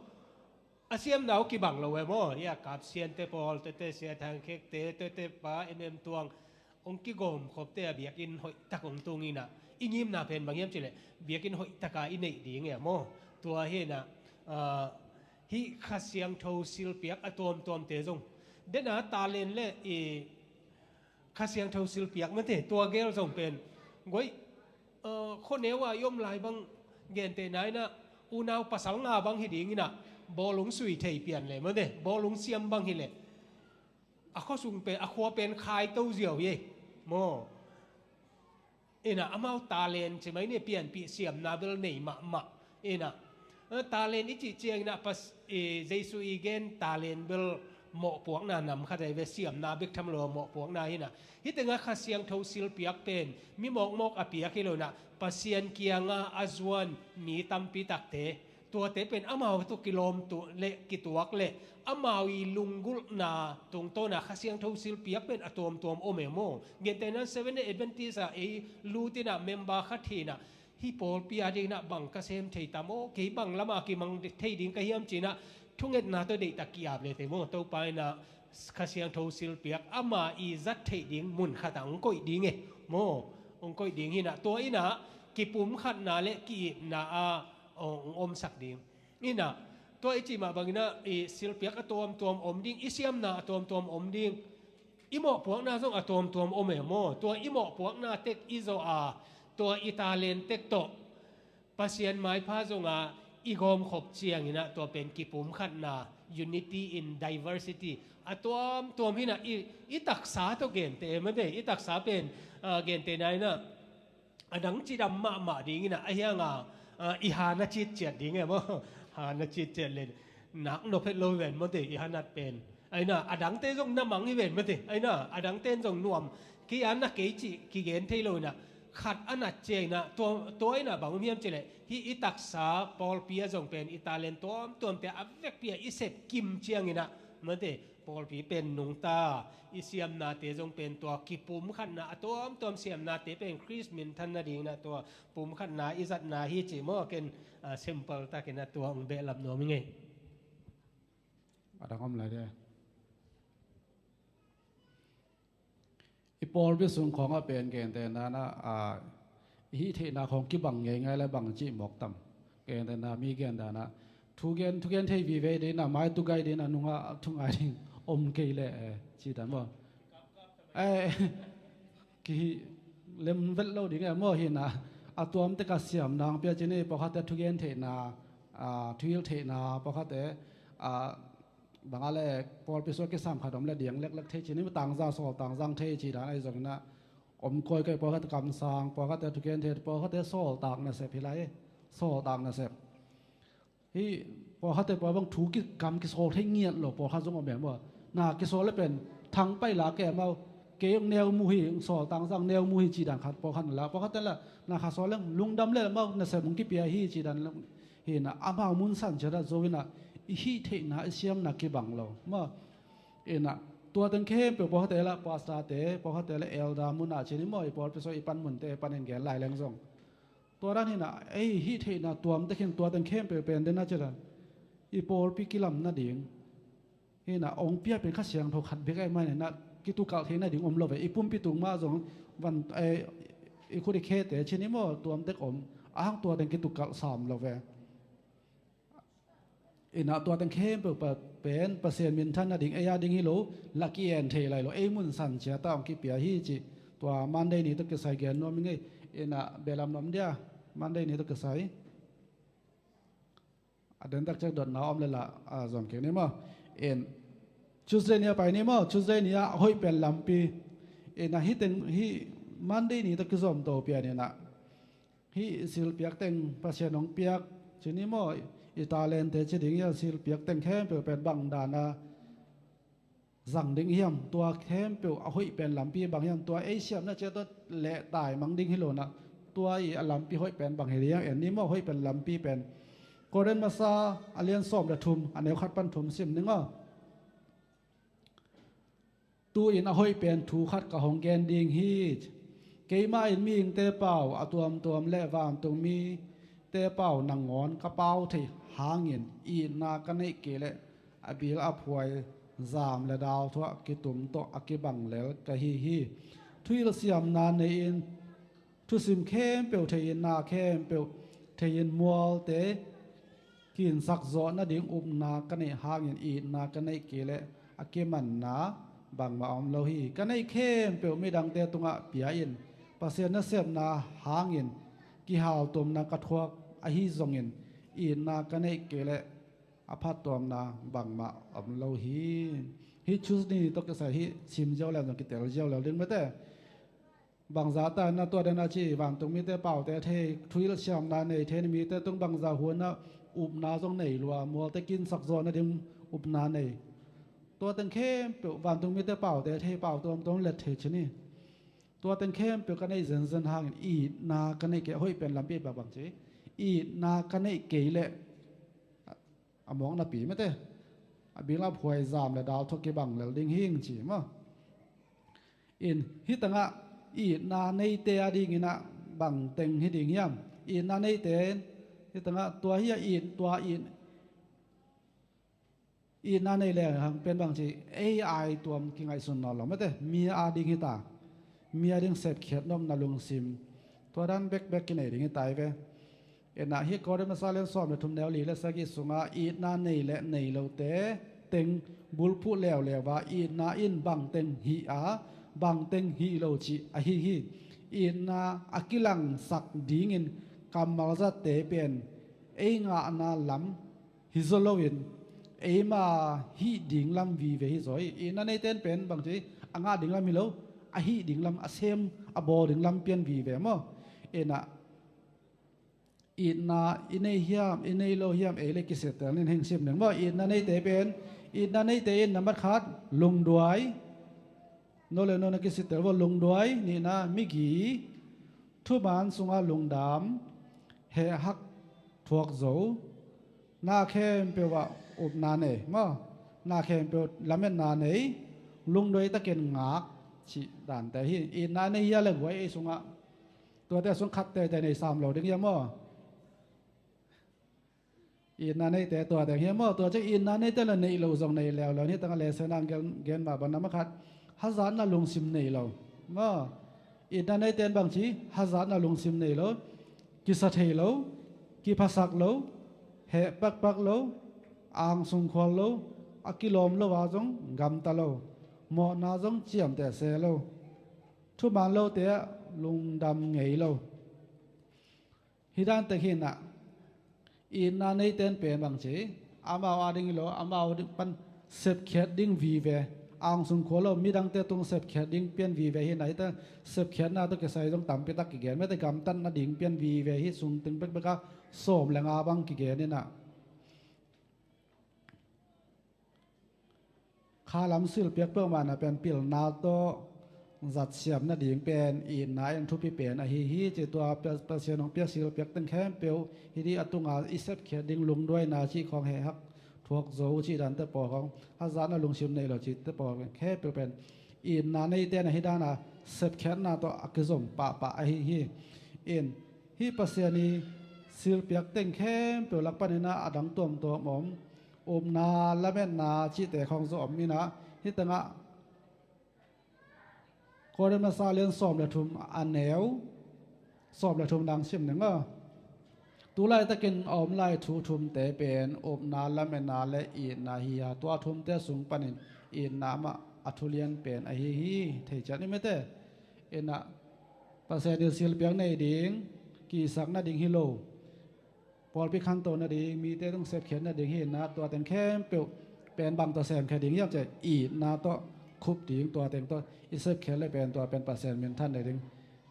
A siamna uh kibang lo e maw. Hia Kap Sian te, Paul te te, Sia Thang Khek te te te, Pa Em Em Tuang, ong kigawm khopte a biakinn hoih tak ong tung ina, i ngimna pen bang hiam cileh biakinn hoih taka i neih ding e maw. Tua hi na, ah, hih Kha Siangtho silpiak a tuamtuamte zong, dena talent le i Kha Siangtho silpiak mate, tua gel zong pen goih, ah, khuaneu a i om lai bang, gentehna ina unau pasal nga bang hi ding ina, bawlung sui thei pian le mate, bawlung siam bang hi le a khuasung pen, a khua pen khai to ziau hi e maw. Ina amau talent ci mai ni, pianpih siamna bel nei mahmah. Ina, eh, talent i cih ciangina pas, eh, Jesu i gen talent bel mawhpuakna nam khat ahi ve, siamna bek tham lo mawhpuakna hi na. Hih tengah Kha Siangtho silpiak pen mi mawkmawk a piak hi lo na, Pasian kianga a zuan mi tampi takte, tuate pen amau tawh kilawm tu le kituak le amau i lunggulhna tungtawna Kha Siangtho silpiak pen a tuamtuam om e maw. Gentehna Seventh Day Adventist a ei lutina member khat hina, hih pawlpi a dingna bang ka sem thei tam aw, kei bang lama kimang thei ding ka hiam cina thungetna tawh deihtak ki-ap le thei maw. Topa ina Kha Siangtho silpiak ama i zat theih ding mun khatah ong koih ding e maw. Ong koih ding hina, tua ina kipumkhatna le ki-itna a ong omsak ding. Ina, tua i cih mah bangina i silpiak a tuamtuam om ding, i siamna a tuamtuam om ding, i mawhpuakna zong a tuamtuam om e maw. Tua i mawhpuakna tek i zawh a, tua i talent tek tawh Pasian maipha zonga i gawmkhop ciangina tua pen kipumkhatna Unity in diversity. A tuamtuam hi na i, i taksa tawh gente mate, i taksa pen, ah, gente na hi na, a dang cidam mahmah ding hi na, a hiang a, ah, i ha na citciat ding e maw. Ha na citciat len nak nop het lo hi ven mate, i ha nat pen. Ai na, a dangte zong na mang hi ven mate, ai na, a dangte zong nuam. Kei a na kei cih kigen thei lo hi na, khat a nat cia hi na, tua, tua hi na bang om hiam cih leh, hih i taksa pawlpi a zong pen i talent tuamtuamte a vekpi a i sep kim ciang hi na, mate, pawlpi pen nungta, i siamnate zong pen tua kipumkhatna, a tuamtuam siamnate pen Khrist minthan nading na tua pumkhatna i zatna hi ci maw, ken, ah, simple takin a tua hong behlap nuam hi ngei. A dang om lai dia. I pawlpi sung khawng a pen gente na na, ah, i hih theihna khawng kibang ngeingai le bang cih mawk tam. Gente na mi gen dan a, thugen, thugen thei vive ding na, mai tu gai ding na, nungah thungai ding om kei le, eh, ci dan maw. Eh, kihih lem vet lo ding e maw hi na, a tuamte ka siam nang pia ci ni, pawlkhatte thugen theihna, ah, thuhilh theihna, pawlkhatte, ah, bang a le pawlpi sua kisam khat om le diang leklek thei ci ni, tangzang sawl tangzang thei ci dan ahi zongin a, om kawikawi, pawlkhatte kamsang, pawlkhatte thugen thei, pawlkhatte sawltak nasep hi lai, sawltak nasep. Hih pawlkhatte pawl bang thu kikam kisawl thei ngiat lo pawlkhat zong om e maw. Na kisawl le pen thang pai la ke maw. Kei hong neu mu hi, hong sawl tangzang neu mu hi ci dan khat pawlkhat na la. Pawlkhatte la na kha sawl leng lungdam le maw, nasep hong kipia hi ci dan leng hi na, amau mun san ciat a zo hi na, i hih theihna i siamna kibang lo maw. Hi na, tua teng khempeuh pawlkhatte la, pastorte, pawlkhatte la, elder mun a ci ni maw, i pawlpi sua i pan munte panin gen lai leng zong. Tua dan hi na, ei hih theihna tuamte khin tua teng khempeuh pen den a ci dan. I pawlpi kilam nading. Hi na, hong pia pen Kha Siangtho khat bek ahi manin a, kitukalh theih nading om lo ve. I pumpi tung mah zong van, eh, i khut i khete ci ni maw, tuamtek om. A hang tua teng kitukalh sam lo ve. Hi na, tua teng khempeuh pa, pen Pasian minthan nading, ei a ding hi lo, la ki-en thei lai lo, ei mun san ciat a hong kipia hi ci. Tua Monday ni tawh kisai gen nuam hi ngei. Hi na, behlap nuam dia, Monday ni tawh kisai. A den tak ciang dotna om le la, a, zom kik ni maw. Hi na, Tuesday ni a pai ni maw, Tuesday ni a hoih pen lampi. Hi na, hih teng, hih Monday ni tawh kizom to pian hi na. Hih silpiak teng Pasian hong piak ci ni maw, i talente ci ding hi a, silpiak teng khempeuh pen bang dan a zang ding hiam, tua khempeuh a hoih pen lampi bang hiam, tua ei siamna ciat tawh leh taimang ding hi lo na, tua i a lampi hoih pen bang hi ding hiam, en ni maw, hoih pen lampi pen. Korin masa a lian sawm le thum, a neu khat pan thum sim ning aw. Tu-in a hoih pen thu khat ka hong gen ding hi. Keimah in mihingte pau a tuamtuam le vantung mite pau nangawn ka pau theih hangin itna ka neih kei leh a bil a phuai zam le dau thuah kitum tawh a kibang lel ka hi hi. Thuhilh siamna nei-in thusim khempeuh thei-in, na khempeuh thei-in, mualte kinsak zawh nading upna ka neih hangin itna ka neih kei leh a kimanna bangmah om lo hi. Ka neih khempeuh midangte tungah pia-in Pasian nasepna hangin kihaltuamna ka thuak ahi zongin itna ka neih kei leh a phattuamna bangmah om lo hi. Hih Tuesday ni tawh kisai hih sim ziau lel zong kitel ziau lel ding mate. Bangzah ta na tua den a ci, vantung mite paute thei, thuhilh siamna nei thei, mite tung bangzah huan a upna zong nei lua, mualte kinsak zawh nading upna nei. Tua teng khempeuh vantung mite paute thei, pau tuamtuam let thei ci ni. Tua teng khempeuh ka neih zenzen hangin itna ka neih kei, a hoih pen lampi bang bang ci. Itna ka neih kei leh a mawk napi mate. A bil a phuai zam le dau thuah kibang lel ding hing ci maw. In, hih tangah itna neite a dingin ah bang teng hi ding hiam? Itna neite in, hih tangah tua hi a it, tua it, itna nei leng hang pen bang ci, ei ai tuam kingaihsun nawn lo mate, mi a ding hi ta, mi a ding sepkhiat nopna lungsim, tua dan bekbek kinei ding hi ta hi ve. Inah hih Korin masa lian sawm le thum neu li le sagih sungah itna nei le nei lote teng bulphuh leuleu a, itna in bang teng hih a, bang teng hih lo cih ahi hi. Itna a kilangsak dingin kammal zatte pen ei ngahna lam hi zaw loin Eima hih ding lam vive hi zaw hi. Itna neite in pen bangci a ngah ding lam hi lo, a hih ding lam, a sem, a bawl ding lam pian vive maw? Itna, itna i nei hiam, i nei lo hiam, ei le kisiatel nin heng sim ding maw? Itna neite pen, itna neite in nambat khat, lungduai. No le no na kisiatel vo, lungduai. Nihna, migi. Thuman sungah lungdam, hehhak thuak zo, na khempeuh ah upna nei maw? Na khempeuh lametna nei, lungduai takin ngak cih dante hi. Itna nei hia le guai ei sungah, tuate sung khat teitei nei sam lo ding hia maw? Itna neite tua teng hi maw? Tua ciang itna neite le neih lo zong nei leuleu. Hih tangah lesson ah gen, gen mah bang, nambat khat, hazatna lungsim nei lo maw? Itna neite in bangci, hazatna lungsim nei lo, kisa thei lo, kiphasak lo, heh pakpak lo, angsung khual lo, a kilawm lo ah zong gamta lo, mawhna zong ciamteh se lo, thuman lote ah lungdam ngei lo. Hih dan tek hi inah, itna neite in pen bangci, amau a ding hi lo, amau ding pan sepkhiat ding vive, angsung khual lo, midangte tung sepkhiat ding pian vive hi inah, hih ta sepkhiatna tawh kisai zong tampi tak kigen, mete gamtatna ding pian vive hi, sungteng bekbek ah sawm le nga bang kigen inah. Kha lam silpiak peuhmah na pen pilna tawh zatsiam nading pen itna in thupi pen ahi hi ci. Tua Pasian hong piak silpiak teng khempeuh hi dih, a tunga i sepkhiat ding lungduaina cih khawng, hehhak thuak zo cih dante pawl khawng, hazatna lungsim nei lo cihte pawl khempeuh pen itna neite in ahi dana sepkhiatna tawh a kizom pahpah ahi hi. In hih Pasian i silpiak teng khempeuh lak panin ah a dang tuamtuam om, upna lametna cihte khawng zong om inah, hih tengah Korin masa lian sawm le thum a neu sawm le thum dang sim ning aw. Tulaitakin a om lai thu thumte pen upna, lametna le itna hi a, tua thumte sung panin itna mah a thulian pen ahi hi. Thei ciat ni mete. Inah Pasian i silpiak nei ding, kisakna ding hi lo, pawlpi khanto nading, mite tung sepkhiat nading hi inah, tua teng khempeuh pen bang tawh semkhia ding hiam cih leh itna tawh khup ding, tua teng tawh i sepkhiat le pen tua pen Pasian minthan nading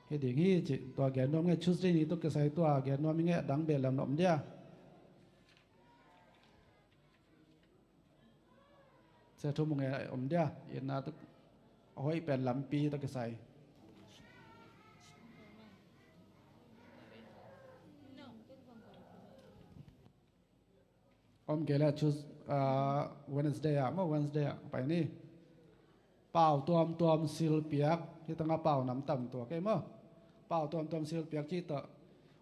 hi ding hi cih. Tua gen nuam ngei, Tuesday ni tawh kisai tua gen nuam i ngei, a dang beh lam na om dia. Sia Thum Mung e om dia, itna tuk a hoih pen lampi tawh kisai. Om kei le Tues-, ah, Wednesday ah maw, Wednesday ah pai ni. Pau tuamtuam silpiak, hih tangah pau namtam tua kei maw. Pau tuamtuam silpiak cih tawh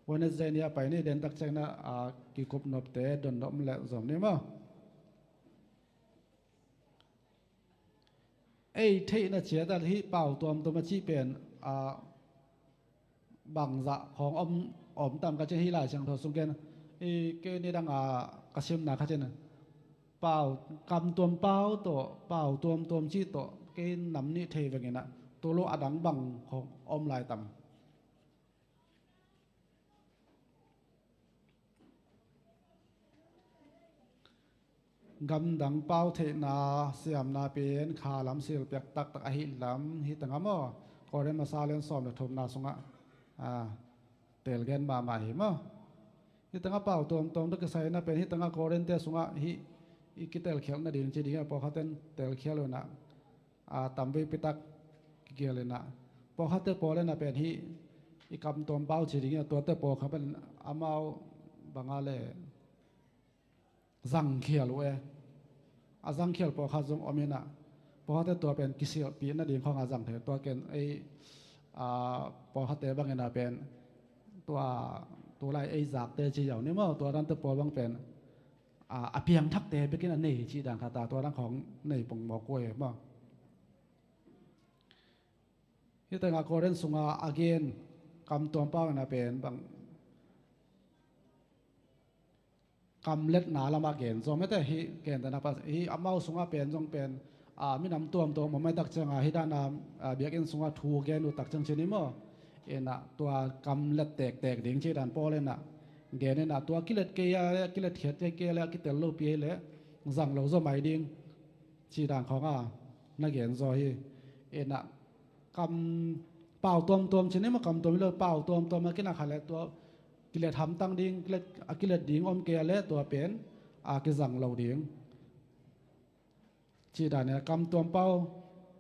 Wednesday ni a pai ni, den tak ciang na, ah, kikup nopte don nop le zom ni maw. Ei theihna ciat ah hih pau tuamtuam a cih pen, ah, bangzah khawng om, om tam ka cih hih Lai Siangtho sung ken, i kei ni dang a ka simna kha cin, pau, kam tuam pau tawh, pau tuamtuam cih tawh kei nam nih thei veng inah, tua lo a dang bang khawng om lai tam. Gamdang pau theihna siamna pen kha lam silpiak taktak ahih lam, hih tangah maw, Korin masa lian sawm le thumna sungah, ah, telgen mahmah hi maw. Hih tangah pau tuamtuam tawh kisai na pen, hih tangah Korin te sungah hih i kitelkhialh nading ci ding a, pawlkhat ten telkhialh uh inah, a, tamveipi tak kigelh inah, pawlkhatte pawl inah pen hih i kam tuam pau ci ding a, tuate pawl kha pen amau banga le zangkhial uh e. A zangkhial pawlkhat zong om inah, pawlkhatte tua pen kisialhpih nading khawng a zangkhial, tua ken ei, a, pawlkhatte bang inah pen tua tulai ei zakte ci ziau ni maw, tua dante pawl bang pen, a, a piangthakte bekin a nei cih dan kha ta, tua dan khawng nei pongmawk uh e maw. Hih tengah Korin sunga a gen kam tuam pau inah pen bang, kamletna lamah gen zong mete, hih gentehna pa, hih amau sungah pen zong pen, a, minam tuamtuam om maitak cianga hih dana, a, biakinn sungah thu gen uh tak ciang ci ni maw. Inah tua kamlet tektek ding cih dan Paul inah gen inah, tua kilet kei a le, kilet khiat kei a le, a kitel lopi a le, zang lo zaw mai ding, ci dan khawng a na gen zaw hi. Ina kam pau tuamtuam ci ni maw, kam tuam hi lo, pau tuamtuam a kinak khat le tua kilet hamtang ding, kilet, a kilet ding om kei a le tua pen a kizang lo ding. Ci dan ina kam tuam pau,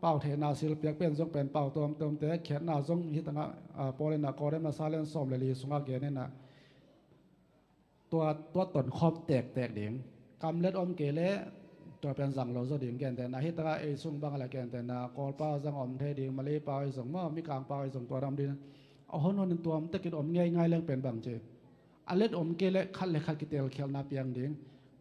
pau theihna silpiak pen zong pen pau tuamtuamte khiatna zong hi tangah, a, Paul ina Korin masa lian sawm le li sungah gen ina tua, tua tonkhawm tektek ding. Kam let om kei le tua pen zang lo zaw ding gentehna hi tangah ei sung bang a le gentehna Kawl pau zang om thei ding, Malay pau ei zong maw, Mikang pau ei zong tua dam ding. A honhon in tuam tekin om ngeingai leng pen bang ci, a let om kei le khat le khat kitelkhialhna piang ding.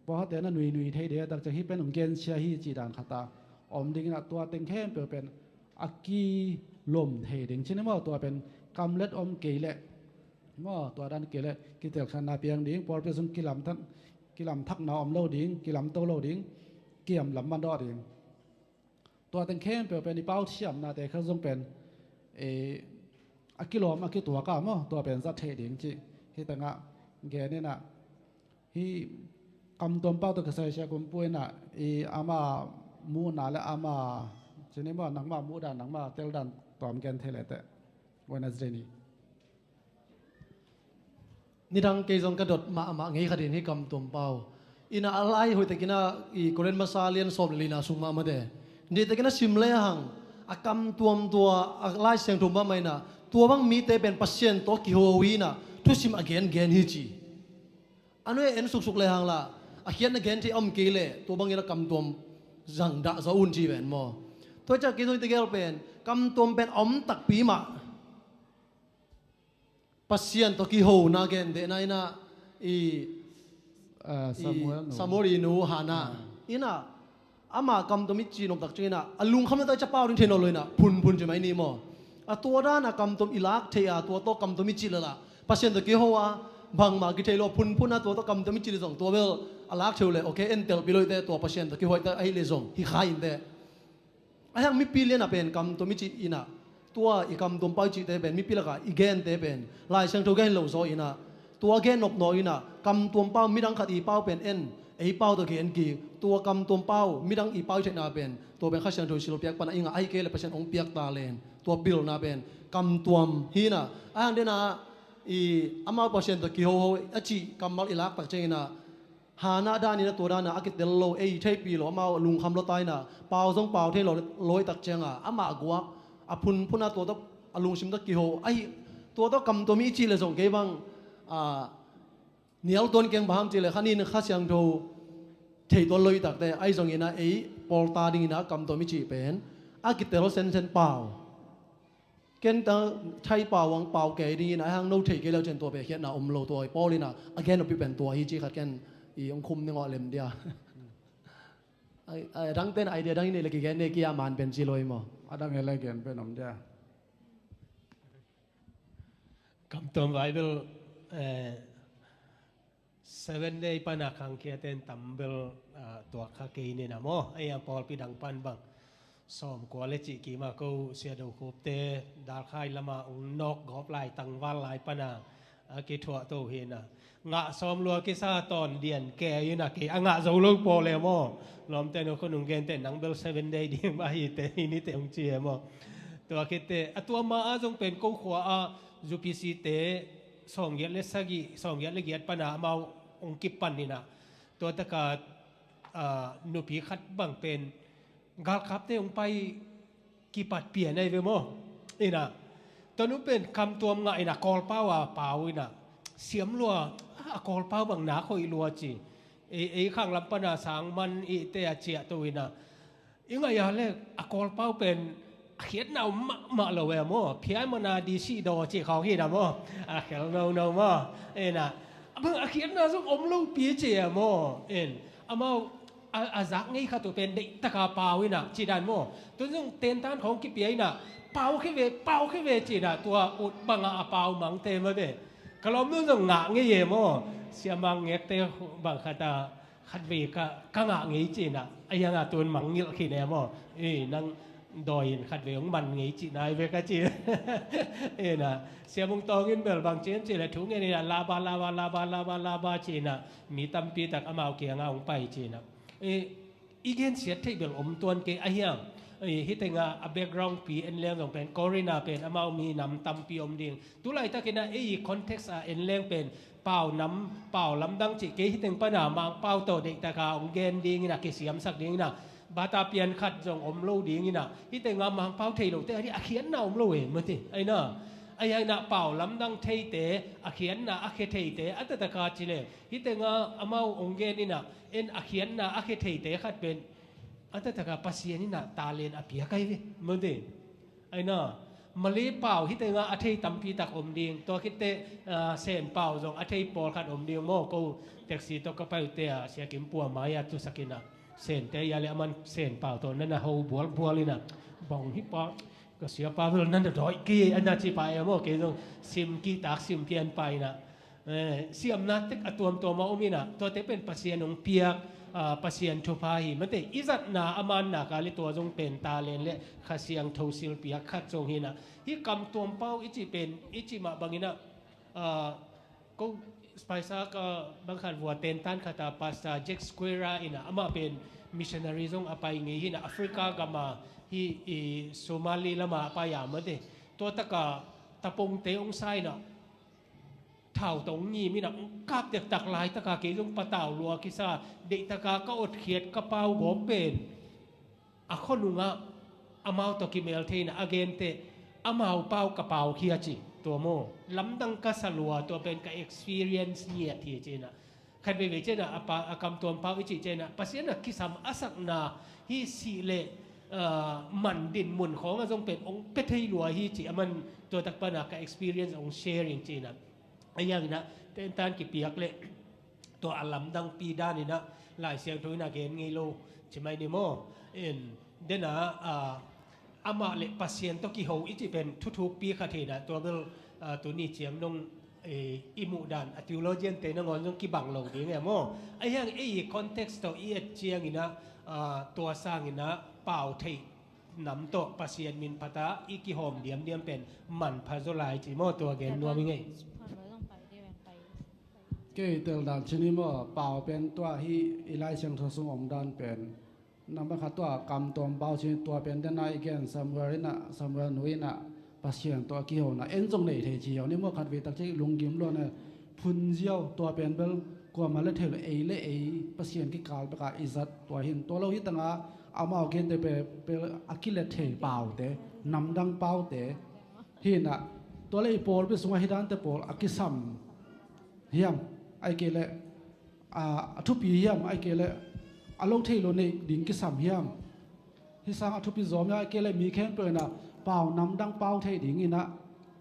Pawlkhatte na nuinui thei ding a tak ciang hih pen hong gensia hi ci dan khat a om ding ina tua teng khempeuh pen a kilom thei ding ci ni maw, tua pen kam let om kei le maw, tua dan kei le kitelkhialhna piang ding, pawlpi sung kilamthak, kilamthakna om lo ding, kilamto lo ding, kiam lam mandawh ding. Tua teng khempeuh pen i pau thiamnate kha zong pen, e, a kilawm a kituak a maw, tua pen zat theih ding cih hi tangah gen ina, hi kam tuam pau tawh kisai sia kumpu ina i ama muhna le ama ci ni maw, nangma muhdan, nangma teldan tuam gen thei le teh Wednesday ni. Nidang kei zong ka dot mahmah ngei khatin hi kam tuam pau. Ina a lai hoihtakin a i Korin masa lian sawm le lina sung mahmah te. Nihtakin a sim le hang a kam tuam tua a Lai Siangtho mahmah ina tua bang mite pen Pasian tawh kiho hi ina thusim a gengen hi ci. A nuai en suksuk le hang la a khiatna gen thei om kei le tua bangin a kam tuam zang dah zaw un ci ven maw. Tua ciah kei zong i tegel pen kam tuam pen a om takpi mah. Pasian tawh kihona gentehna ina i, ah, i Samuel nu. Samuel i nu Hana. Ah. Ina ama kamtom i cih noptak ciangina a lungkham lata i capau ding thei nawn lo ina phunphun ci mai ni maw. A tua dana kamtom i lak thei a tua tawh kamtom i cih lala Pasian tawh kiho a bangmah kithei lo a phunphun a tua tawh kamtom i cih le zong tua bel a lak thei uh le okay, en telpi lo ite tua Pasian tawh kiho ite ahi le zong hi kha inte. Ahiang mipi liana pen kamtuam i cih ina tua i kamtuam pau i cihte pen mipi laka i gente pen Lai Siangtho gen lo zaw ina tua gen nopnop ina kamtuam pau midang khat i pau pen en ei pau tawh gen kik tua kamtuam pau midang i pau i theihna pen tua pen Kha Siangtho silpiak pana i ngah ahi kei le Pasian hong piak ta len tua pilna pen kamtuam hi ina ahiang dena i amau Pasian tawh kihoho a cih kammal i lak tak ciang ina Hana danin a tua dana a kitel lo ei theihpih lo amau lungkham lo ta ina pau zong pau thei lo loi tak cianga amah guak a phunphun a tua tawh a lungsim tawh kiho ahi tua tawh kamtuam i cih le zong kei bang a nial tuan keng baham cih le khanin Kha Siangtho thei tuan loi takte ahi zongina ei pawlta dingina kamtuam i cih pen a kitel sensen pau. Ken ta thai pau ang pau kei dingin a hang no thei kei leu cen tua pe khiatna om lo tua i pawl ina a gen opi pen tua hi ci khat ken i ong khum ni ngawh lem dia. A dang ten idea dang in le kigen ne kia man pen ci loi maw? A dang e le gen pen om dia. Kam tuam Bible eh, Seven Day pana khangkhia ten tambel ah, tuak kha kei nena maw. Ei a pawlpi dang pan bang sawm kua le cih kima ko sia do khupte dalkhai lama ung nawk gawp lai tangval lai pana a kithuah to hina ngah sawm lua kisa tawn dian ke ina kei a ngah zo lo paw le maw. Lawmte no khonung gente nang bel seven day ding ahi te hini te ung ci e maw. Tua khitte a tua ma a zong pen ko khua a U P C te sawmgiat le sagih sawmgiat le giat pana amau ong kipan ina tua taka ah, nupi khat bang pen galkapte ong pai kipat pian ai ve maw ina tua nu pen kamtuam ngah ina kawlpau a pau ina siam lua a kawlpau bang nak hoih lua ci ei, ei khang lam pana sang man i te a ciah to ina I ngaih a le a kawlpau pen a khiatna om mahmah lo e maw. Phiai mana di sih daw cih khawng hi na maw. A khel nono maw. Ena a khiatna zong om lopi ci e maw. En amau a zak ngei khat uh pen deihtaka pau ina ci dan maw. Tun zong tentan khawng kipia ina pau khe ve pau khe ve ci ina tua ut banga a pau mangte mah ve. Ka lawm nun zong ngah ngei e maw. Siamang ngekte bang khata khatvei ka, ka ngah ngei cina a ianga tun mangngilh khin e maw. Ei nang dawi in khatvei hong man ngei cina i ve ka ci. Ena siamung tawngin bel bang cin cile thu ngen ina laba laba laba laba laba cina mi tampi tak amau kianga hong pai cina. I gensiat theih bel om tuan kei ahiang. Hitenga a background pi en leng zong pen Korinth a pen amau mi nam tampi om ding. Tulaitakin a ei context a en leng pen pau nam, pau lamdang cih kei, hiteng pana Mangpau tawh deihtaka hong gen dingin a kisiamsak dingin a bata pian khat zong om lo dingin a, hitenga Mangpau thei lote a dih a khiatna om lo e mati. Aina, ahiangin a pau lamdang theite, a khiatna a khia theite a taktak a ci leng, hitenga amau hong genin a en a khiatna a khia theite khat pen a taktak a Pasian in a talent a piak ahi ve mati. Aina, Malay pau hitenga a thei tampi tak om ding. Tua khitte Sen pau zong a thei pawlkhat om ding maw. Ko taxi tawh ka pai uh te a Sia Kim Pua mai a tusakin a Sente ia le aman Sen pau tawh nana ho bualbual in a, bang hi pa, ka siapa bel nana dawih kei a na ci pa e maw. Kei zong sim kihtak sim pian pa in a, siamna tek a tuamtuam a om in a, tuate pen Pasian hong piak, Pasian thupha hi mate. I zatna a manna ka le tua zong pen talent le Kha Siangtho silpiak khat zong hi in a. Hih Kam Tuam Pau i cih pen i cih mah bangin a, ko Spicer ka bang khat vua tentan khat a Pastor Jack Squire in a, amah pen missionary zong a pai ngei hi in a, Africa gam a hih i Somali lam a pai a mate. Tua taka tapongte hong sa in a, thau tawh hong ngim in a, hong kap dektak laitaka kei zong patau lua kisa, deihtaka ka otkhiat ka pau gawp pen a khuanungah amau tawh kimel thei in a, a gente amau pau ka pau khia ci. Tua maw, lamdang ka sa lua, tua pen ka experience ngiat hi ci in a. Khat veivei ci in a, a pa, a Kam Tuam Pau i cih ci in a, Pasian a kisam a sakna hih sih le man din mun khawng a zong pen hong pia thei lua hi ci a, aman tua tak pana ka experience hong sharing ci in a. Ahiangin a tentan kipiak le tua a lamdangpi danin a Lai Siangtho in a gen ngei lo ci mai ni maw. In dena, amah le Pasian tawh kiho i cih pen thuthukpi khat hi in a, tua bel tuni ciang nong i muhdan a theologian te nangawn zong kibang lo ding e maw. Ahiang ei context tawh i et ciangin a, tua sangin a pau theih nam tawh Pasian min phat a i kihawm diamdiam pen manpha zaw lai ci maw. Tua gen nuam i ngei. Kei tel dan ci ni maw, pau pen tua hi i Lai Siangtho sung om dan pen. Nambat khat tua Kam Tuam Pau ci ni, tua pen dena i gen Samuel in a, Samuel nu in a Pasian tawh a kihona en zong nei thei ci hiau ni maw. Khat vei tak ci lunggim luan a phun ziau, tua pen bel kuamah le thei lo, ei le ei Pasian kikal beka i zat tua hin. Tua lo hi tanga amau kente pe, pe a kile thei paute, namdang paute hi in a, tua le i pawlpi sungah hi dante pawl a kisam hiam, ai kei le a thupi hiam, ai kei le a lo thei lo nei ding kisam hiam, hi sang a thupi zawm hiam, ai kei le mi khempeuh in a pau namdang pau thei ding in a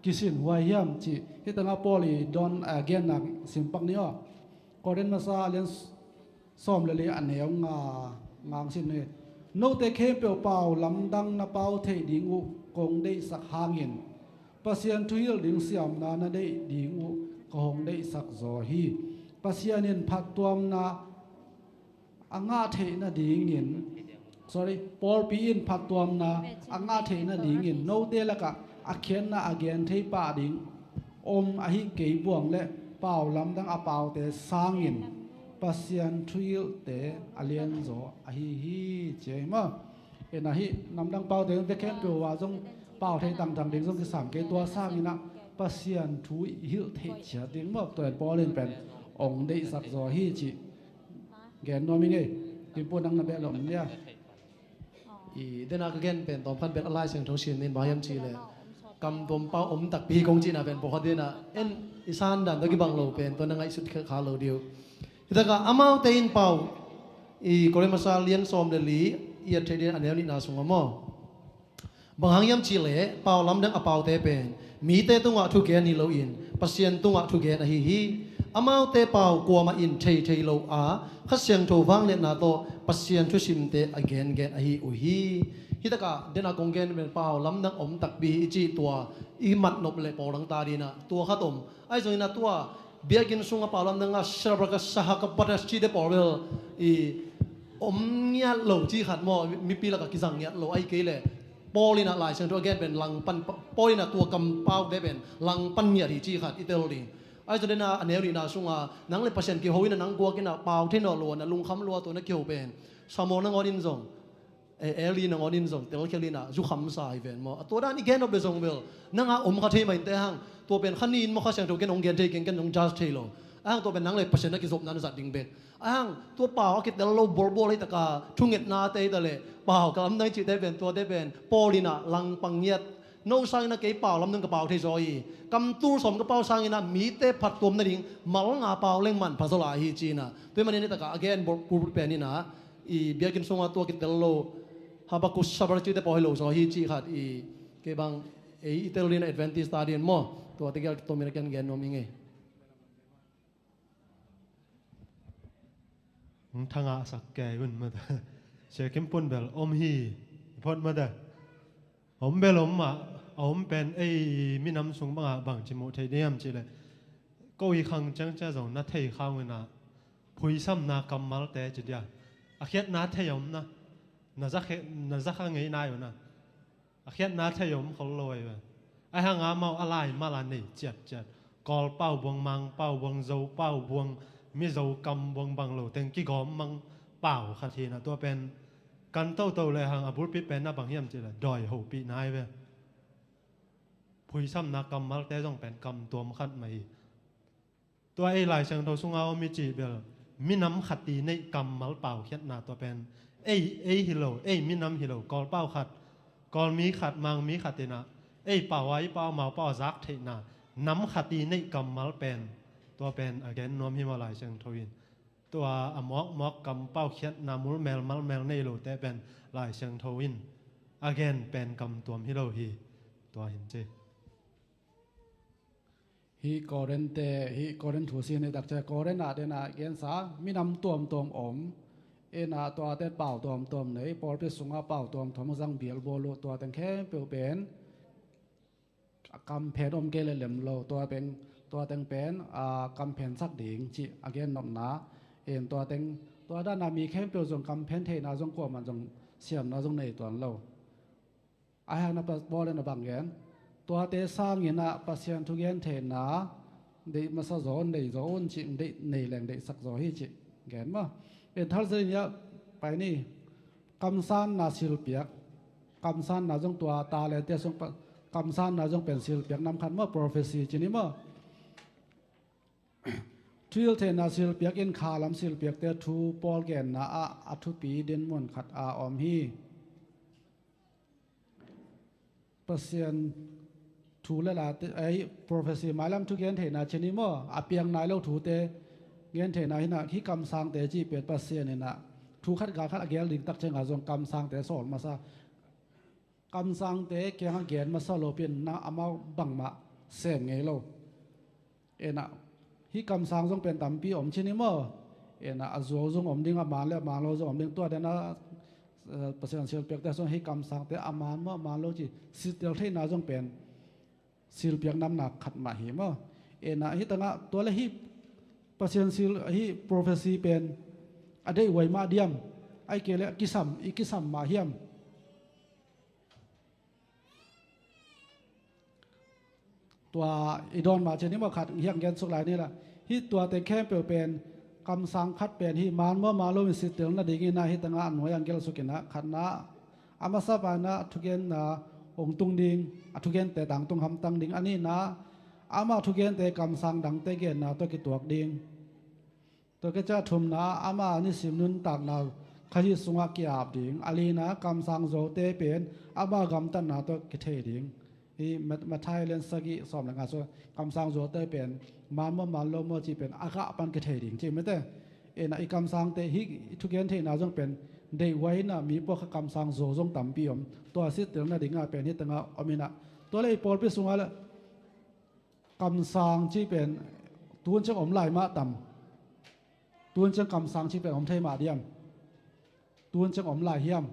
kisin huai hiam ci. Hi tanga Paul i don a gennak simpak ni aw. Korin masa a lian sawm le li a neu nga, nga hong sim ni. Note khempeuh pau lamdang na pau thei ding uh kong deihsak hangin Pasian thuhilh ding siamna na deih ding uh ka hong deihsak zaw hi. Pasian in phattuamna a ngah theih nadingin, sorry, pawlpi in phattuamna a ngah theih nadingin note lakah a khiatna a gen thei pah ding om ahi kei buang le pau lamdang a paute sangin Pasian thuhilhte a lianzaw ahi hi ci ei maw. Ina hih namdang paute vekhem peuh a zong pau thei tangtang ding zong kisam kei, tua sangin ah Pasian thu i hilh theih ciat ding maw. Tua in Paul in pen ong deihsak zaw hi cih gen nuam i ngei. Timpu nang na beh lawm nia. I dena ka gen pen tawmkhat pen a Lai Siangtho sin in bang hiam cih leh Kam Tuam Pau om takpi hi kong cihna pen pawlkhat dena en i san dan tawh kibang lo pen tua na ngaihsut kha lo ding uh. Hitakah amaute in pau i Korin masa lian sawm le li i et thei ding a neu nihna sungah maw. Bang hang hiam cih leh pau lamdang a paute pen mite tungah thugen hi loin Pasian tungah thugen ahi hi. Amaute pau kuamah in thei thei lo a Kha Siangtho vangliatna tawh Pasian thusimte a gengen ahi uh hi. Hitakah dena kong gen pen pau lamdang om takpi hi i cih tua i matnop le pawl dang ta dinah tua khat om. Ahi zongin a tua biakinn sungah pau lamdang a sharabaka sahaka patas cihte pawl bel i om ngiat lo cih khat maw, mipi lakah kizang ngiat lo ahi kei leh Paul in ah Lai Siangtho a gen pen langpan, Paul in ah tua kampaute pen langpan ngiat hi cih khat i tel ding. Ahi zongin a neu nihna sunga nang le Pasian kiho in a, nang guak in a pau thei nawn lo a, na lungkham lua, tua na kiho pen Samuel nangawn in zong, eh, Eli nangawn in zong telkhel in a zukhamsa hi ven maw. A tua dan i gen nop le zong bel nang a om kha thei mah inteh hang. Tua pen kha ni in maw, Kha Siangtho ken hong gen thei keng, ken hong judge thei lo. Ahang tua pen nang le Pasian na kizopna na zat ding bek. Ahang tua pau a kitel lo, bawlbawl hi taka thungetnate hi ta leh, pau ka lamdang cihte pen, tuate pen Paul in a langpang ngiat. No sangin a kei pau lamdang ka pau thei zaw hi. Kam tul sawm ka pau sangin a mite phattuam nading mal nga pau leng manpha zaw lai hi ci-in a. Tua ahih manin hi taka a gen bawlbawl pen in a, i biakinn sunga tua kitel lo, Habakkuk Sabar cihte pau hi lo zaw hi cih khat i, kei bang, ei i tel ding a Adventist ta ding maw. Tuate gel kitomin a ken gen nuam ing ei. Hong thangah sak kei un mate. Sia Kim Pun bel om hi, i phot mate. Om bel om mah, a om pen ei minam sung bangah bangci muh theih diam cih leh, ko i khang ciang cia zong na thei khang un a, phuisamna kammalte ci dia. A khiatna thei om na, na za khe-, na za kha ngei nai un a. A khiatna thei om khol lo ahi ve. Ahi hang amau a lai mal a nei ciatciat, Kawl pau buang, Mang pau buang, Zo pau buang, Mizo kam buang bang lo teng kigawm mang pau khat hi na. Tua pen kan toto le hang a bulpi pen na bang hiam cih leh dawi hopihna ahi ve. Phuisamna kammalte zong pen kam tuam khat mah hi. Tua ei Lai Siangtho sunga om i cih bel minam khat i neih kammal paukhiatna tua pen ei, ei hi lo, ei minam hi lo, Kawl pau khat, Kawl mi khat, Mang mi khat in a ei pau a, i pau, amau pau a zak theihna nam khat i neih kammal pen, tua pen a gen nuam hi maw Lai Siangtho in. Tua a mawkmawk kam paukhiatna mulmel malmel nei lote pen Lai Siangtho in a gen pen kam tuam hi lo hi. Tua hin ci. Hih Korin te, hih Korin thu sin i tak ciang Korin ah den ah gensa minam tuamtuam om. Ina tuate pau tuamtuam nei, pawlpi sungah pau tuamtuam zang bialbawl uh, tua teng khempeuh pen a kamphen om kei le lem lo, tua teng, tua teng pen a kamphen sak ding cih a gen nopna. In tua teng, tua dan a mi khempeuh zong kamphen theihna zong kuaman zong siamna zong nei tuan lo. Ahi hang na pa-, Paul in a bang gen, tuate sangin ah Pasian thugen theihna deih masa zaw, nei zaw un cih, deih, nei leng deihsak zaw hi cih gen maw. In thal zin ah pai ni, kamsanna silpiak, kamsanna zong tua talente sung pa-, kamsanna zong pen silpiak nam khat maw, prophecy ci ni maw. Thuhilhtheihna silpiak in khalam silpiakte thu Paul genna ah a thupi dinmun khat a om hi. Pasian thu le late, ei, prophecy, mailam thugen theihna ci ni maw, a piang nai lo thute gen theihna hi na, hih kamsangte cih pen Pasian in ah thu khat gal khat a gel ding tak ciangah zong kamsangte sawl masa. Kamsangte kiangah gen masa lo pen na amau bangmah sem ngei lo. Ena, hih kamsang zong pen tampi om ci ni maw? Ena, a zuau zong om ding, a man le a man lo zong om ding, tua dena, eh, Pasian silpiakte zong hih kamsangte a man maw, a man lo ci, siltel theihna zong pen silpiak namna khat mah hi maw? Ena, hih tangah, tua le hih Pasian sil, hih prophecy pen a deih huai mah diam, ai kei le kisam, i kisam mah hiam? Tua i dawn mah cian hi maw, khat hiang gen suk lai ni la. Hih tua teng khempeuh pen kamsang khat pen hih man maw, man lo in siltel nadingin ah hih tangah a nuai ang gel suk in ah, khatna a masa paina thugenna hong tung ding, a thugente tangtung hamtang ding. A nihna ama thugente kamsang dangte genna tawh kituak ding. Tua kici a thumna ama nisim nuntakna Kha Siangtho sungah ki-ap ding. A lina kamsang zuaute pen ama gamtatna tawh kithei ding. Hih Mat-, Matthai lian sagih sawm le nga sung kamsang zuaute pen man maw man lo maw cih pen a gah pan kithei ding ci mite. Ena i kamsangte hih i thugen theihna zong pen deih huai ina mi pawlkhat kamsang zua zong tampi om. Tua siltel nadingah pen hih tangah om ina. Tua le i pawlpi sungah le kamsang cih pen tuhun ciang om lai mah tam. Tuhun ciang kamsang cih pen om thei mah diam? Tuhun ciang om lai hiam?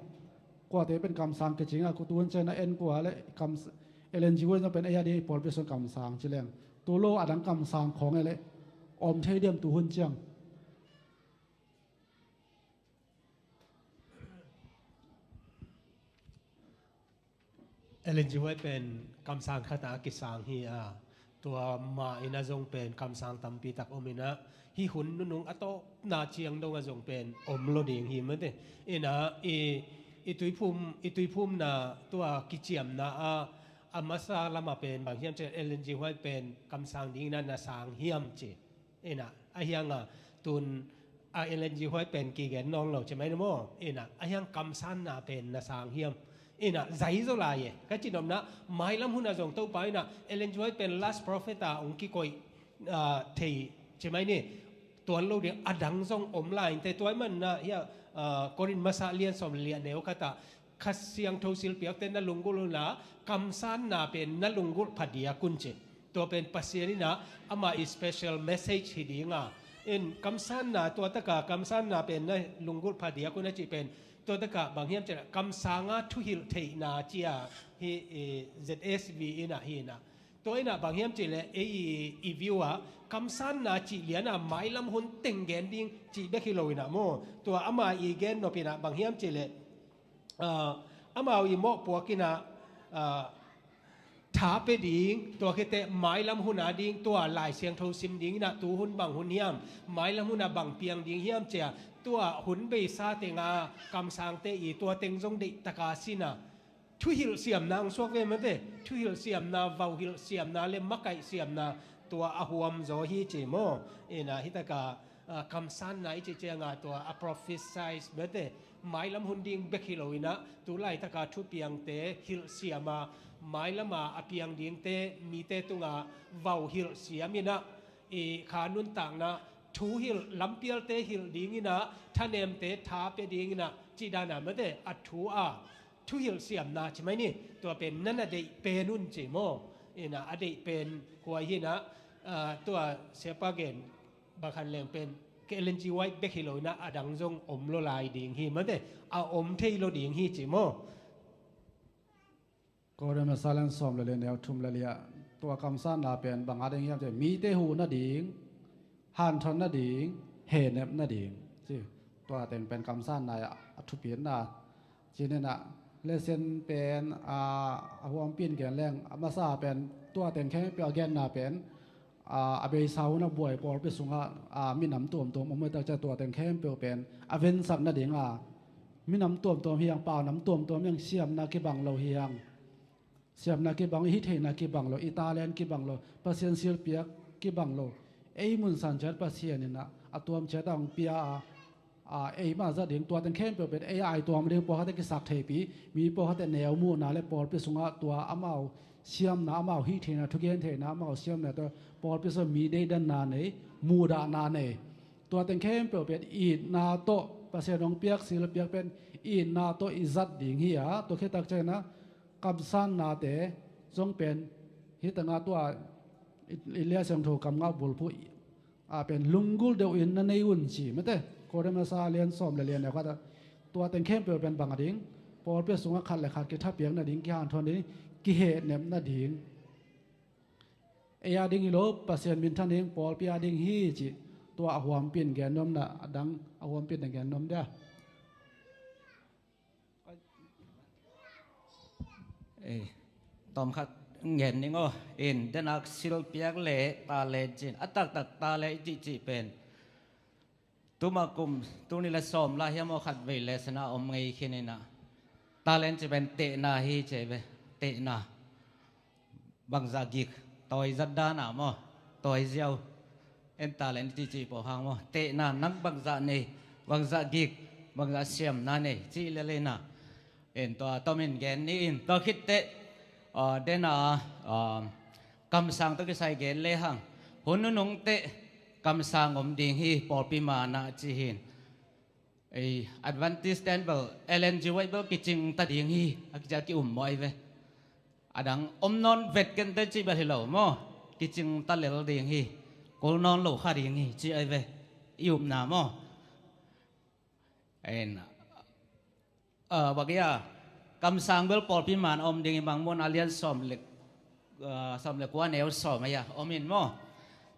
Kuate pen kamsang kici nga, tuhun ciang na en kua le kams-, Ellen G. White na pen ei a ding i pawlpi sung kamsang ci leng. Tua lo a dang kamsang khawng e le om thei diam tuhun ciang? Ellen G. White pen kamsang khat a kisang hi a, Tua mah in a zong pen kamsang tampi tak om in a, hih hun nunung a tawpna ciang dong a zong pen om lo ding hi mate. In a, i, i tuiphum, i tuiphumna tua kiciamna a, a masa lamah pen bang hiam cih leh Ellen G. White pen kamsang ding in a na sang hiam ci. In a, a hiang a tun a Ellen G. White pen kigen nawn lo ci mai ni maw. In a, a hiang kamsanna pen na sang hiam. In a, zai zaw lai e. Ka ci nopna, mailam hun a zong Topa in a, Ellen G. White pen last prophet a hong kikoih, ah, thei ci mai ni. Tuan lo ding a dang zong om lai in te tua ahih man a hia, ah, Korin masa lian sawm le li a neu khat ah, Kha Siangtho silpiakte na lunggulh un la, kamsanna pen na lunggulh phadiak un ci. Tua pen Pasian in a, ama i special message hi ding a. In kamsanna, tua tak a kamsanna pen na lunggulh phadiak un a cih pen, tua tak a bang hiam cih leh kamsang a thuhilh theihna ci a, hih, eh, Z S V in a hi in a. Tua in a bang hiam cih leh, ei i, i view a, kamsanna cih lian a mailam hun teng gen ding cih bek hi lo in a maw. Tua ama i gen nop in a bang hiam cih leh, ah, amau i mawhpuak in a, ah, tha pia ding, tua khit teh mailam hun a ding, tua Lai Siangtho sim ding in a tu hun bang hun hiam, mailam hun a bang piang ding hiam ci a, tua hun beisa teng a kamsangte i tua teng zong deih tak a sin a, thuhilh siamna hong suak ve mate, thuhilh siamna, vauhilh siamna le makaih siamna tua a huam zaw hi ci maw. In a, hih tak a, ah, kamsanna i cih ciang a tua a prophesize mate, mailam hun ding bek hi lo in a, tu laitak a thupiangte hilh siam a, mailam a a piang dingte mite tung a vauhilh siam in a, i kha nuntakna, thuhilh, lampialte hilh ding in a, thanemte tha pia ding in a, cih dan a mate, a thu a, thuhilh siamna ci mai ni, tua pen na na deih pen un ci maw. In a, a deih pen kua hi in a, ah, tua siapa gen bang khan leng pen, ka Ellen G. White bek hi lo in a, a dang zong om lo lai ding hi mate, a om thei lo ding hi ci maw. Korin masa lian sawm le li a neu thum le li ah, tua kamsanna pen bang a ding hiam cih leh, mite huh nading, hanthawn nading, hehnep nading ci. Tua teng pen kamsanna a, a thupitna. Ci in a, lesson pen, ah, a huampi in gen leng, a masa pen tua teng khempeuh a genna pen, ah, a beisa hun a buai pawlpi sungah, ah, minam tuamtuam om, hih tak ciang tua teng khempeuh pen a vensak nading a, minam tuamtuam hi hang, paunam tuamtuam hi hang, siamna kibang lo hi hang. Siamna kibang, i hih theihna kibang lo, i talent kibang lo, Pasian silpiak kibang lo. Ei munsan ciat Pasian in a, a tuam ciat a hong pia a, a, eimah zat ding, tua teng khempeuh pen ei a ai tuam ding, pawlkhatte kisaktheihpih, mi pawlkhatte neu muhna le pawlpi sungah tua amau siamna, amau hih theihna, thugen theihna, amau siamna tawh pawlpi sungah mi deihdanna nei, muhdahna nei. Tua teng khempeuh pen itna tawh, Pasian hong piak silpiak pen itna tawh i zat ding hi a, tua khit tak ciang in a, kamsannate zong pen hih tak a tua i, i Lai Siangtho kam ngah bulphuh ah pen lunggulh deuh in na nei un ci mate. Korin masa lian sawm le li a neu khat ah, tua teng khempeuh pen bang a ding, pawlpi sungah khat le khat kithapiak nading, kihanthawn nading, kihehnep nading. Ei a ding hi lo, Pasian minthan ding, pawlpi a ding hi ci. Tua a huampi in gen nuam in a, a dang a huampi in gen nuam dia. Eh, tawm khat ngen ning aw. In, denak silpiak le talent ci in, a taktak talent i cihcih pen, tuma kum, tuni le sawm lai hiam aw, khat vei lesson a om ngei khin in a, talent ci pen tehna hi ci ve. Tehna. Bangzah gik, tawi zat dan a maw, tawi ziau. En talent i cihcih pawh hang maw, tehna, nang bangzah nei, bangzah gik, bangzah siamna nei, cih lel in a. En tua tawm in gen ni in, tua khit teh, ah, den a, ah, kamsang tawh kisai gen le hang. Hun nunung teh kamsang om ding hi, pawlpi manah ci hi in. Ei, Adventist ten bel, Ellen G. White bel kicing ta ding hi, a kici a ki-um maw ai ve. A dang om nawn vet ken teh cih bel hi lo maw. Kicing ta lel ding hi, kul nawn lo kha ding hi, ci ai ve. I upna maw. En, ah, bang hia, kamsang bel pawlpi man a om ding hi, Mangmuhna lian sawm le, ah, sawm le kua neu sawm a hia, om in maw.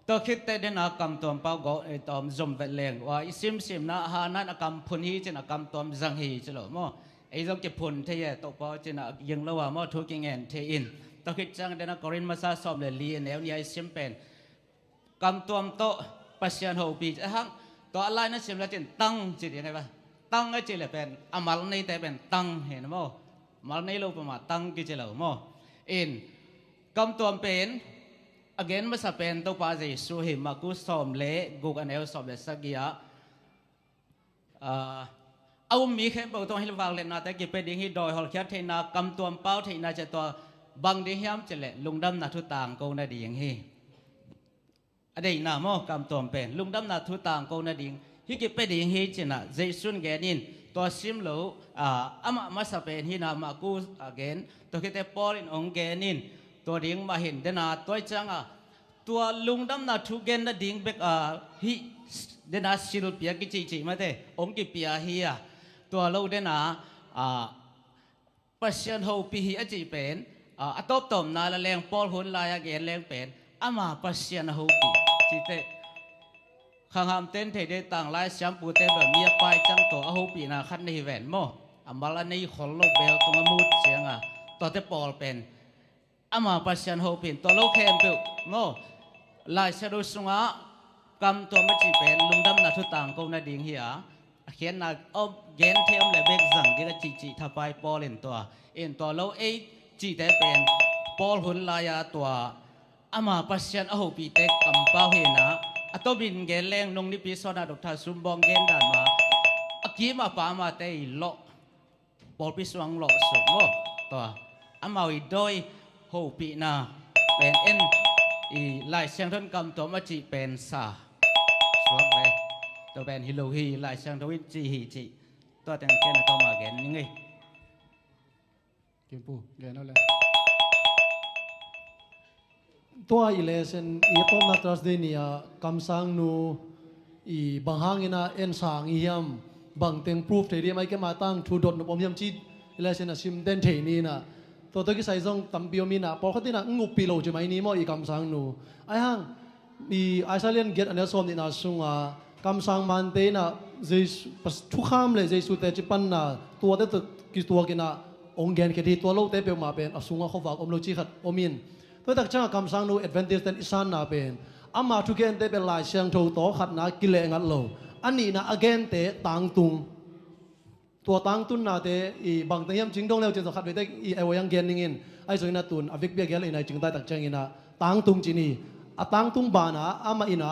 Tua khit teh den a kamtuam pau go, eh, tawm zom vet leng. Ua i simsimna, Hannah in a kam phun hi ci in a kamtuam zang hi ci lo maw. Ei zong kiphun thei e, Topa ci in a ging lo a maw, thu kingen thei in. Tua khit ciang dena Korin masa sawm le li a neu nih a i sim pen kamtuam tawh Pasian hopih a hang, tua a lai na sim le cin tang ci ding hi va. Tang a ci le pen a mal neite pen tang hi na maw. Mal nei lo pama tang kici lo maw. In kamtuam pen a gen masa pen Topa Jesu hi. Maku sawm le guk a neu sawm le sagih ah, a, a um mi khempeuh tawh hi vangliatnate kipia ding hi. Dawi hawlkhiat theihna, kamtuam pau theihna, cia tua bang ding hiam cileh lungdamna thu tangko nading hi. A deihna maw, kamtuam pen lungdamna thu tangko nading hi kipia ding hi cinah Jesu in gen in, tua sim lo, a, amah masa pen hinah Maku a gen, tua khite Paul in hong gen in, tua ding mah hin dena tua i cianga tua lungdamna thu gen nading bek a hih dena silpia kicihcih mate hong kipia hi a, tua lo dena, a, Pasian hopih hi a cih pen, a, a tawptawpna la leng Paul hun lai-a gen leng pen ama Pasian a hopih cite. Khangham ten theite tanglai siampute bel mi a pai ciang tawh a hopihna khat na hi ven maw. A mal a nei khol lo bel tung a mut cianga tuate pawl pen ama Pasian hopih in tua lo khempeuh maw. Lai Siangtho sungah kamtuam a cih pen lungdamna thu tangko nading hi a, a khiatna om gen thei om le bek zang ding a cihcih thapai Paul in tua in tua lo ei cihte pen Paul hun lai-a tua ama Pasian a hopihte kampau hinah a tawpin gen leng nung nipi sawnah Dr. Sumbawng gen dan ma a kim a pa amate i lawh pawlpi suang lawh suk maw. Tua amau i dawi hopihna pen en i Lai Siangtho in kamtuam a cih pen sa suak ve. Tua pen hi lo hi, Lai Siangtho in cih hi cih. Tua teng ken a tawma gen ning ei. Kimpu gen aw le. Tua i lesson i tawpna Thursday ni-a kamsangnu i bang hangin a en sang i hiam, bang teng proof thei diam ai kema tang thu dot nop om hiam ci i lesson a sim den thei ni na. Tua tua kisai zong tampi om ina pawlkhat ina nguppih lo ci mai ni maw i kamsangnu. Ai hang i Isaiah lian giat a neu sawm nihna sunga kamsang mante ina Jesu thukham le Jesu te ci panna tuate tua kituak ina ong gen khet hi. Tua lote peuhmah pen a sunga khuavak om lo ci khat om in. Tua tak ciangah kamsangnu Adventist ten i sanna pen ama thugente pen Lai Siangtho tawh khatna kileh ngat lo. A nihna a gente tangtung. Tua tangtunnate i bangte hiam cing dong leu cin zong khat veite i ewayang gen ningin ai zong ina tun a vekpi a gel ina i cingtai tak cianginah tangtung cin hi. A tangtung bana amah ina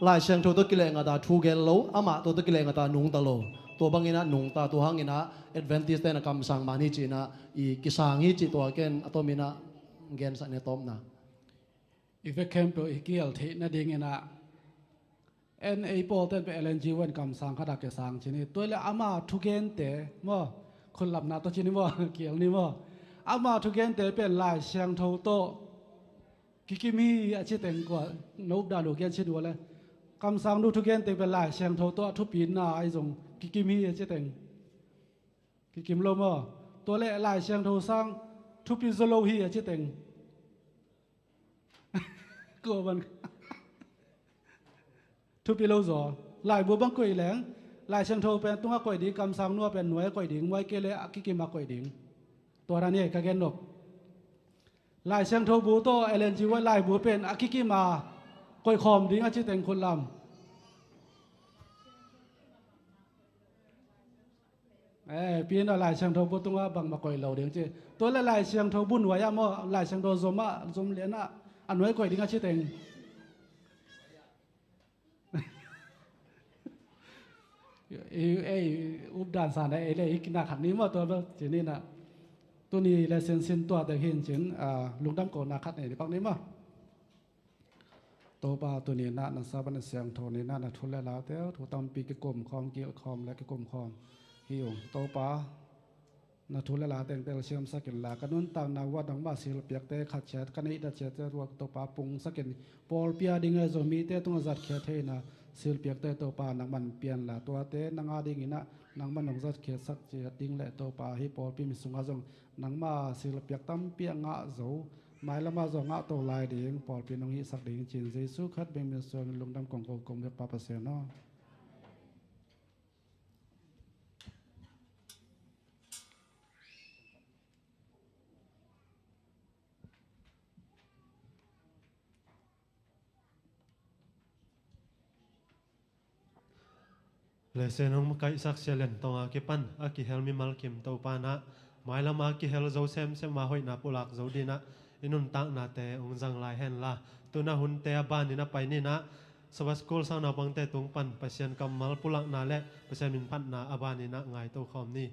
Lai Siangtho tawh kileh ngata thu gen lo, amah tawh tawh kileh ngata nungta lo. Tua bangina nungta tua hangina Adventist ten a kamsang man hi cina i kisang hi ci tua ken a tominah gensak ne tawpna. I vek khempeuh i kial theih nadinginah en ei pawlten pe L N G wan kamsang khat a kisang cin hi. Tuai le ama thugente maw, khunlapna tawh cin hi maw, kial ni maw. Ama thugente pen Lai Siangtho tawh kikim hi a ci teng kua nopdan uh kian cin uh le kamsangnu thugente pen Lai Siangtho tawh a thupina ai zong kikim hi a ci teng kikim lo maw. Tua le Lai Siangtho sang thupi zo lo hi a ci teng kua ban thupi lo zaw. Laibu bang koih leng Lai Siangtho pen tungah koih ding, kamsang nua pen nuai a koih ding, muai kei le a kikim a koih ding. Tua dan hi ka gen nop. Lai Siangtho bu tawh L N G Y laibu pen a kikim a koih khawm ding a ci teng khutlam. Eh, pi na Lai Siangtho bu tungah bangmah koih lo ding ci. Tua le Lai Siangtho bu nuai ah maw, Lai Siangtho zom ah, zom lian ah a nuai koih ding a ci teng. Ei, ei updan san ei le i kina khat ni maw tua bel ci ni na. Tuni le sinsin tua te hin cin, ah, lungdam ko na khat nei pak ni maw. Topa tuni na na Sabbath siangtho ni na na thu le la te thu tampi kikum khawm, kilh khawm le kikum khawm hi ung. Topa na thu le la teng tel siamsak inla ka nuntakna uah nangmah silpiakte khat ciat ka neih dat ciat ciat uah Topa pungsak in pawlpi a ding ahi zong mite tungah zatkhiat thei na silpiakte Topa nangman pianla tuate nang a dinginah nangman hong zatkhiatsak ciat ding le Topa hih pawlpi mi sungah zong nangmah silpiak tampi a ngah zo mailamah zong ngah to lai ding pawlpi nong hihsak ding cin Jesu khat beng min suangin lungdam kong ko kong biak Pa Pasian aw. Lesen hong kaihsak Sia Lian Tong a kipan a kihel mimal kim Topa in ah, mailam a kihel zo semsem a hoihna pulak zo dingin ah i nuntaknate hong zang lai henla, tu-in ah hunte a banin ah pai ni in ah, Sabbath School sang naupangte tung pan Pasian kammal pulakna le Pasian min phatna a banin ah ngaito khawm ni.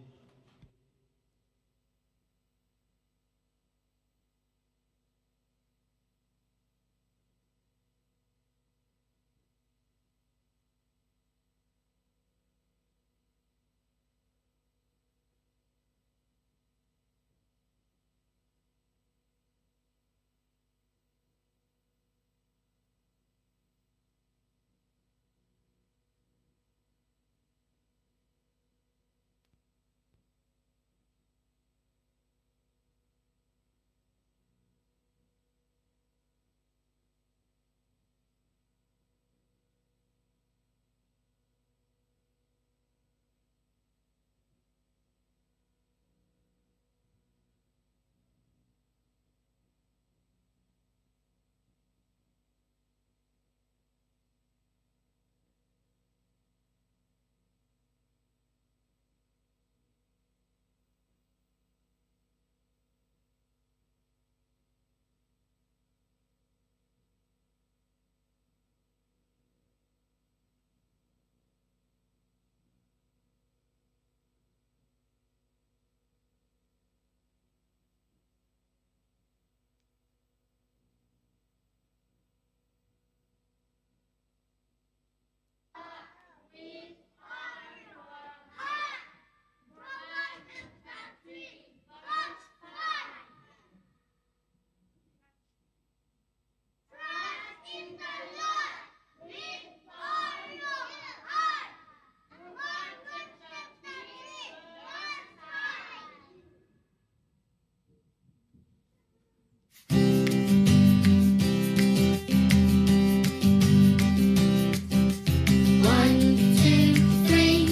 One, two, three.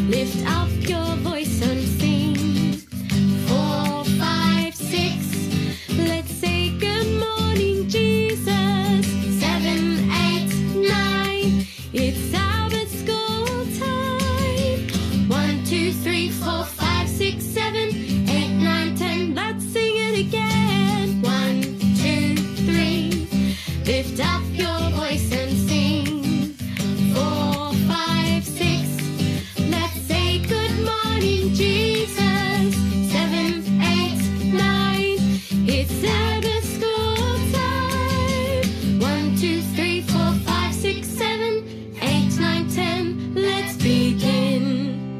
Lift up your voice and sing. Four, five, six. Let's say good morning, Jesus. Seven, eight, nine. It's Sabbath school time. One, two, three, four, five, six, seven, eight, nine, ten. Let's sing it again. One, two, three. Lift up your voice and sing. Four, five, six. Let's say good morning, Jesus. Seven, eight, nine. It's Sabbath school time. One, two, three, four, five, six, seven, eight, nine, ten. Let's begin.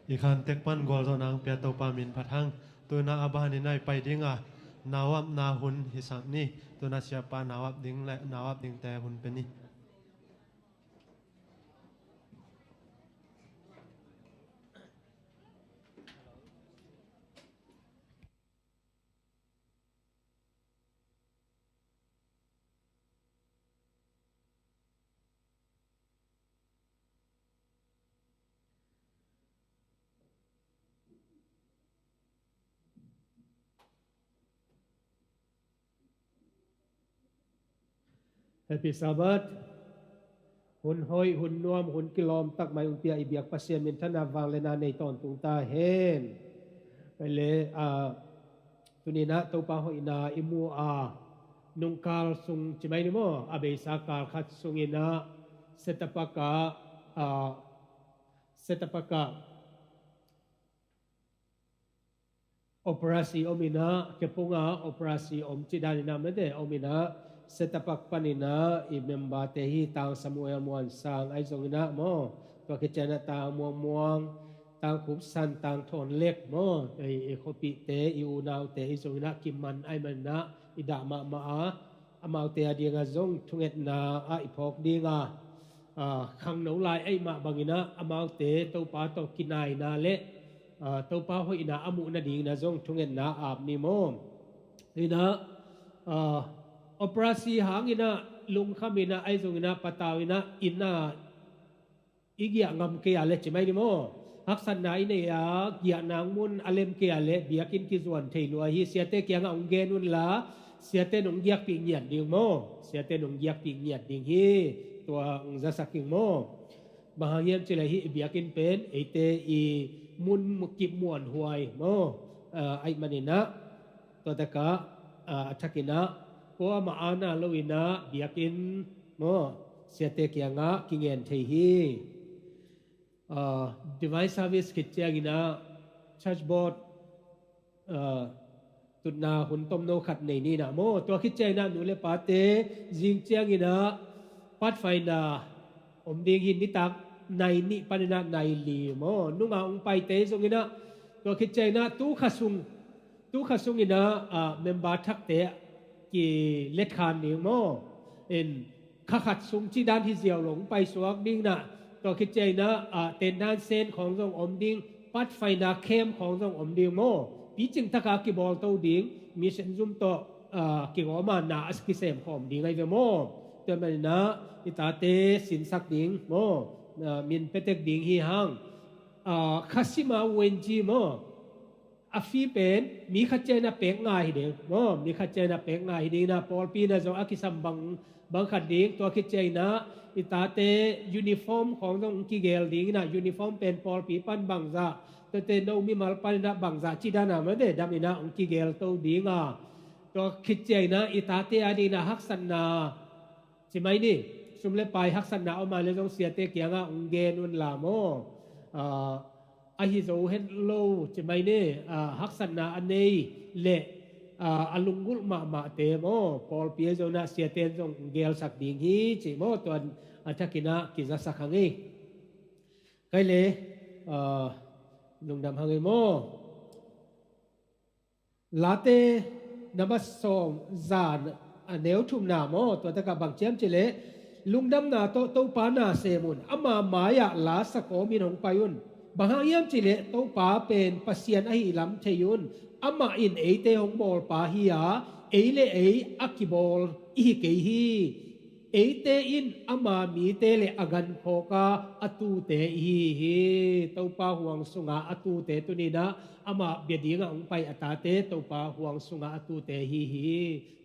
I khan tek pan gualzawhna hong pia Topa min phat hang. Tuna a ban in a i pai ding a, nau ap na hun hi sak ni. Tuna siapa nau ap ding le nau ap dingte hun pe ni. Happy Sabbath. Hun hoih, hun nuam, hun kilawm tak mai hong pia i biak Pasian minthanna vangliatna nei tawntung ta hen. Tua le, ah, tuni-in ah Topa hoihna i mu a, nungkal sung ci mai ni maw, a beisa kal khat sungin ah Setapak ah, ah, Setapak ah operasi om in ah, Kepunga operasi om cih dan in ah mete om in ah, Setapak panin ah i member-te hi, Tang Samuel Muan Sang ahi zongin ah maw, tua khit ciangin ah Tang Muang Muang, Tang Khup San, Tang Thawn Lek maw, i, i khuapihte, i unaute ahi zongin ah kiman ahih manin ah i dah mahmah a, amaute a dingah zong thungetna ah i phawk ding a, ah, khangno lai ahih mah bangin ah amaute Topa tawh kinaina le, ah, Topa hoihna a muh nadingin ah zong thungetna ap ni maw. In ah, ah, operasi hangin ah lungkham in ah ahi zongin ah patau in ah inn ah i giah ngam kei a le ci mai ni maw. Haksatna i nei a, giahna hong mun a lem kei a le biakinn kizuan thei lua hi. Siate kiangah hong gen un la, siate in hong giakpih ngiat ding maw. Siate in hong giakpih ngiat ding hi. Tua hong zasak ing maw. Bang hang hiam cih leh hih i biakinn pen eite i mun kip muanhuai maw. Ah, ahih manin ah tua takah, ah, a thakin ah kuamah aana lo in ah biakinn maw, siate kiangah kingen thei hi. Ah, Divine Service khit ciangin ah church board, ah, tutna hun tomno khat nei ni in ah maw. Tua khit ciangin ah nu le pate zing ciangin ah Pathfinder om ding hi, nitak nai nih panin ah nai li maw. Nungah hong paite zongin ah tua khit ciangin ah tu kha sung, tu kha sungin ah, ah, member thakte kiletkhan ding maw. In kha khat sung cih dan hi ziau lo hong paisuak ding in ah, tua khit ciangin ah, ah, tendan sen khawng zong om ding, Pathfinder camp khawng zong om ding maw. Picing taka kibawl to ding, mission zum tawh, ah, kigawm a na a kisem khawm ding ahi ve maw. Tua manin ah i tate sinsak ding maw, ah, min petek ding hi hang. Ah, Khasima Wenji maw. A fee pen mi khat ciangin ah pek ngai hi ding maw, mi khat ciangin ah pek ngai hi ding in ah, pawlpi in ah zong a kisam bang, bang khat ding. Tua khit ciangin ah i tate uniform khawng zong hong kigel ding in ah, uniform pen pawlpi pan bangzah, tuate no mimal panin ah bangzah cih dan a mate dam in ah hong kigel to ding a. Tua khit ciangin ah i tate a dingin ah haksatna ci mai ni, sum le pai haksatna om a le zong siate kiangah hong gen un la maw. Ah, ahi zo het lo ci mai ni, ah, haksatna a nei le, ah, a lunggulh mahmahte maw, pawlpi ahi zongin ah siate in zong hong gelsak ding hi ci maw. Tua a thakin ah kizasak hang ei. Kei le, ah, lungdam hang ei maw. Late na ba sawm, za a neu thumna maw, tua takah bang ci hiam cih leh, lungdamna tawh Topa na sem un, ama mai-ah la sa kawmin hong pai un. Bang hang hiam cih leh Topa pen Pasian ahih lam thei un. Amah in eite hong bawlpa hi a, ei le ei a kibawl i hi kei hi. Eite in ama mite le a gankhawka a tute ihi hi. Topa huang sunga a tute tuni-in ah amah bia dingah hong pai a tate Topa huang sunga a tute ihi hi.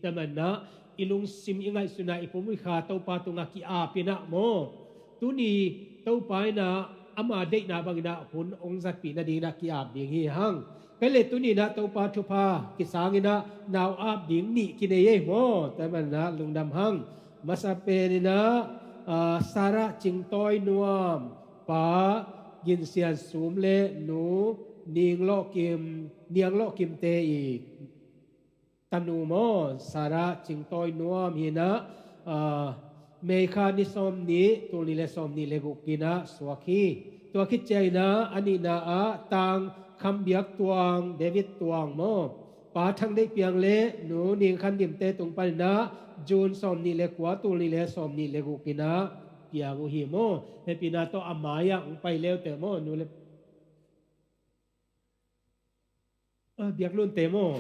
Tua manin ah i lungsim i ngaihsutna i pum i kha Topa tungah ki-ap in ah maw, tuni Topa in ah ama deihna bangin ah hun hong zatpih nadingin ah ki-ap ding hi hang. Kei le tuni-in ah Topa thupha kisangin ah nau ap ding nih kinei ei maw. Tua manin ah lungdam hang. Masa penin ah, ah, Sarah Cingtawi Nuam, Pa Gin Sian Sum le Nu Ning Lawh Kim, Niang Lawh Kimte i tanu maw, Sarah Cingtawi Nuam hi-in ah, ah, May kha ni sawmnih, tul nih le sawmnih le guk in ah suak hi. Tua khit ciangin ah a nihna ah Tang Kham Biak Tuang, David Tuang maw, Pa Thang Deih Piang le Nu Ning Khan Dim te tung panin ah June sawm nih le kua, tul nih le sawm nih le guk in ah piang uh hi maw. Hehpihna tawh a mai-ah hong pai leute maw, nu le, ah, biaklunte maw.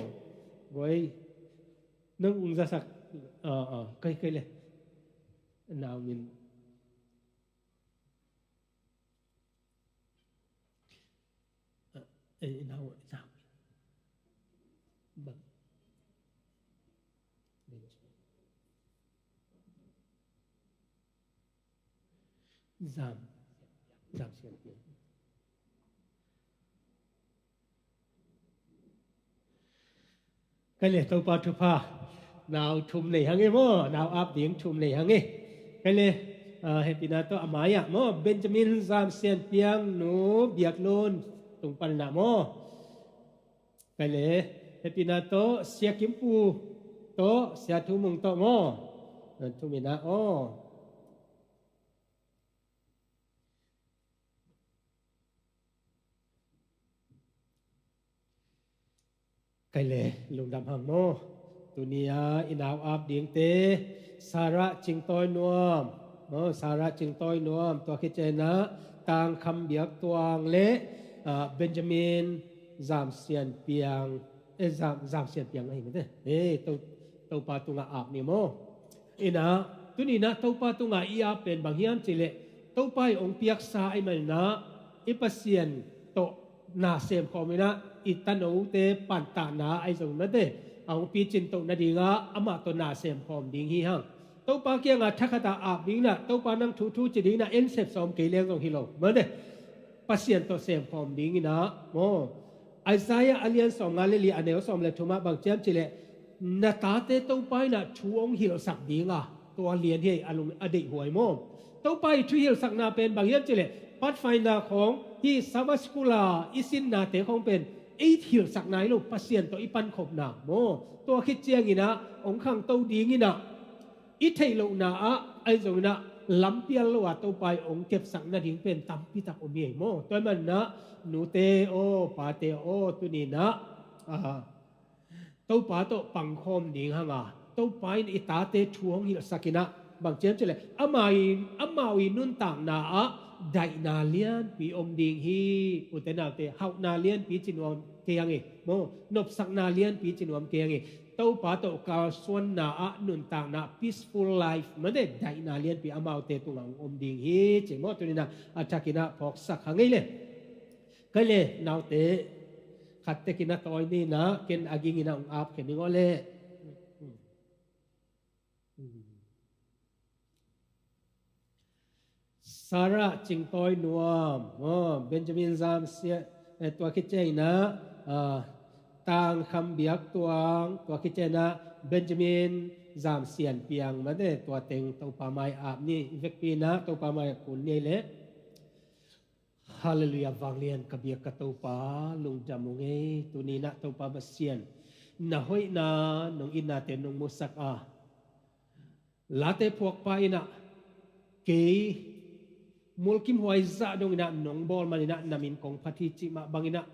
Guai, nang ung zasak. Ah, ah, kai, kai le. Nau min. Ah, eh, nau, nau min. Bang. Zam, zam sian piang. Kai le, Topa thupha. Nau thum nei hang e maw, nau ap ding thum nei hang e. Kai le, ah, hehpihna tawh a mai-ah maw, Benjamin Zam Sian Piang, Nu Biak Lun tung panin ah maw. Kai le, hehpihna tawh Sia Kim Pu tawh Sia Thu Mung tawh maw, thum in ah aw. Kai le, lungdam hang maw. Tuni-a i nau ap dingte, Sarah Cing Tawi Nuam maw, Sarah Cing Tawi Nuam, tua khit ciangin ah Tang Kham Biak Tuang le, ah, Benjamin Zam Sian Piang, eh, Zam, Zam Sian Piang ahi mate. Eh, To, Topa tungah ap ni maw. In ah, tuni-in ah Topa tungah i ap pen bang hiam cih leh, Topa in hong piaksa ahih manin ah, i Pasian tawh na semkhawm in ah, i tanote pantahna ahi zong mate, a hong picin toh nadingah amah tawh na semkhawm ding hi hang. Topa kiangah thakhatah ap ding in ah, Topa nang thu thu ci ding in ah, en sep sawm kei leng zong hi lo mate. Pasian tawh semkhawm ding in ah maw. Isaiah a lian sawmnga le li, a neu sawm le thum ah bang ci hiam cih leh, na tate Topa in ah thu hong hilhsak ding a, tua lian hi a, lung a deihhuai maw. Topa i thu hilhsakna pen bang hiam cih leh, Pathfinder khawng, hih Sabbath School a i sinnate khawng pen ei hilhsakna hi lo, Pasian tawh i pankhopna maw. Tua khit ciangin ah hong khangto ding in ah, i theih lohna ah ahi zongin ah lampial lo a Topa in hong kepsak nading pen tampi tak om hi maw. Tua ahih manin ah nute aw, pate aw, tuni-in ah, ah, Topa tawh pangkhawm ding hang a, Topa in i tate thu hong hilhsak in ah, bang ci hiam cih leh, amau i, amau i nuntakna ah daihna lianpi om ding hi. Ute naute, hauhna lianpi ci nuam kei hang e maw, nopsakna lianpi ci nuam kei hang e. Topa tawh kalsuanna ah nuntakna, peaceful life mate, daihna lianpi amaute tungah hong om ding hi ci maw. Tuni-in ah a thakin ah phawksak hang ei le. Kai le, naute, khat tekin a tawi ni in ah, ken a ging in ah hong ap khia ning aw le. Sarah Cing Tawi Nuam, aw, Benjamin Zam Sian, eh, tua khit ciangin ah, ah, Tang Kham Biak Tuang, tua khit ciangin ah Benjamin Zam Sian Piang mate, tua teng Topa mai ap ni, i vekpi in ah Topa mai kun ni le. Halleluiah, vanglian ka biak ka Topa, lungdam ung ei. Tuni-in ah Topa Pasian, na hoihna, nong itnate nong musak a, late phuakpa in ah kei mulkimhuai zah dongin ah nong bawl manin ah na min kong phat hi cih mah bangin ah,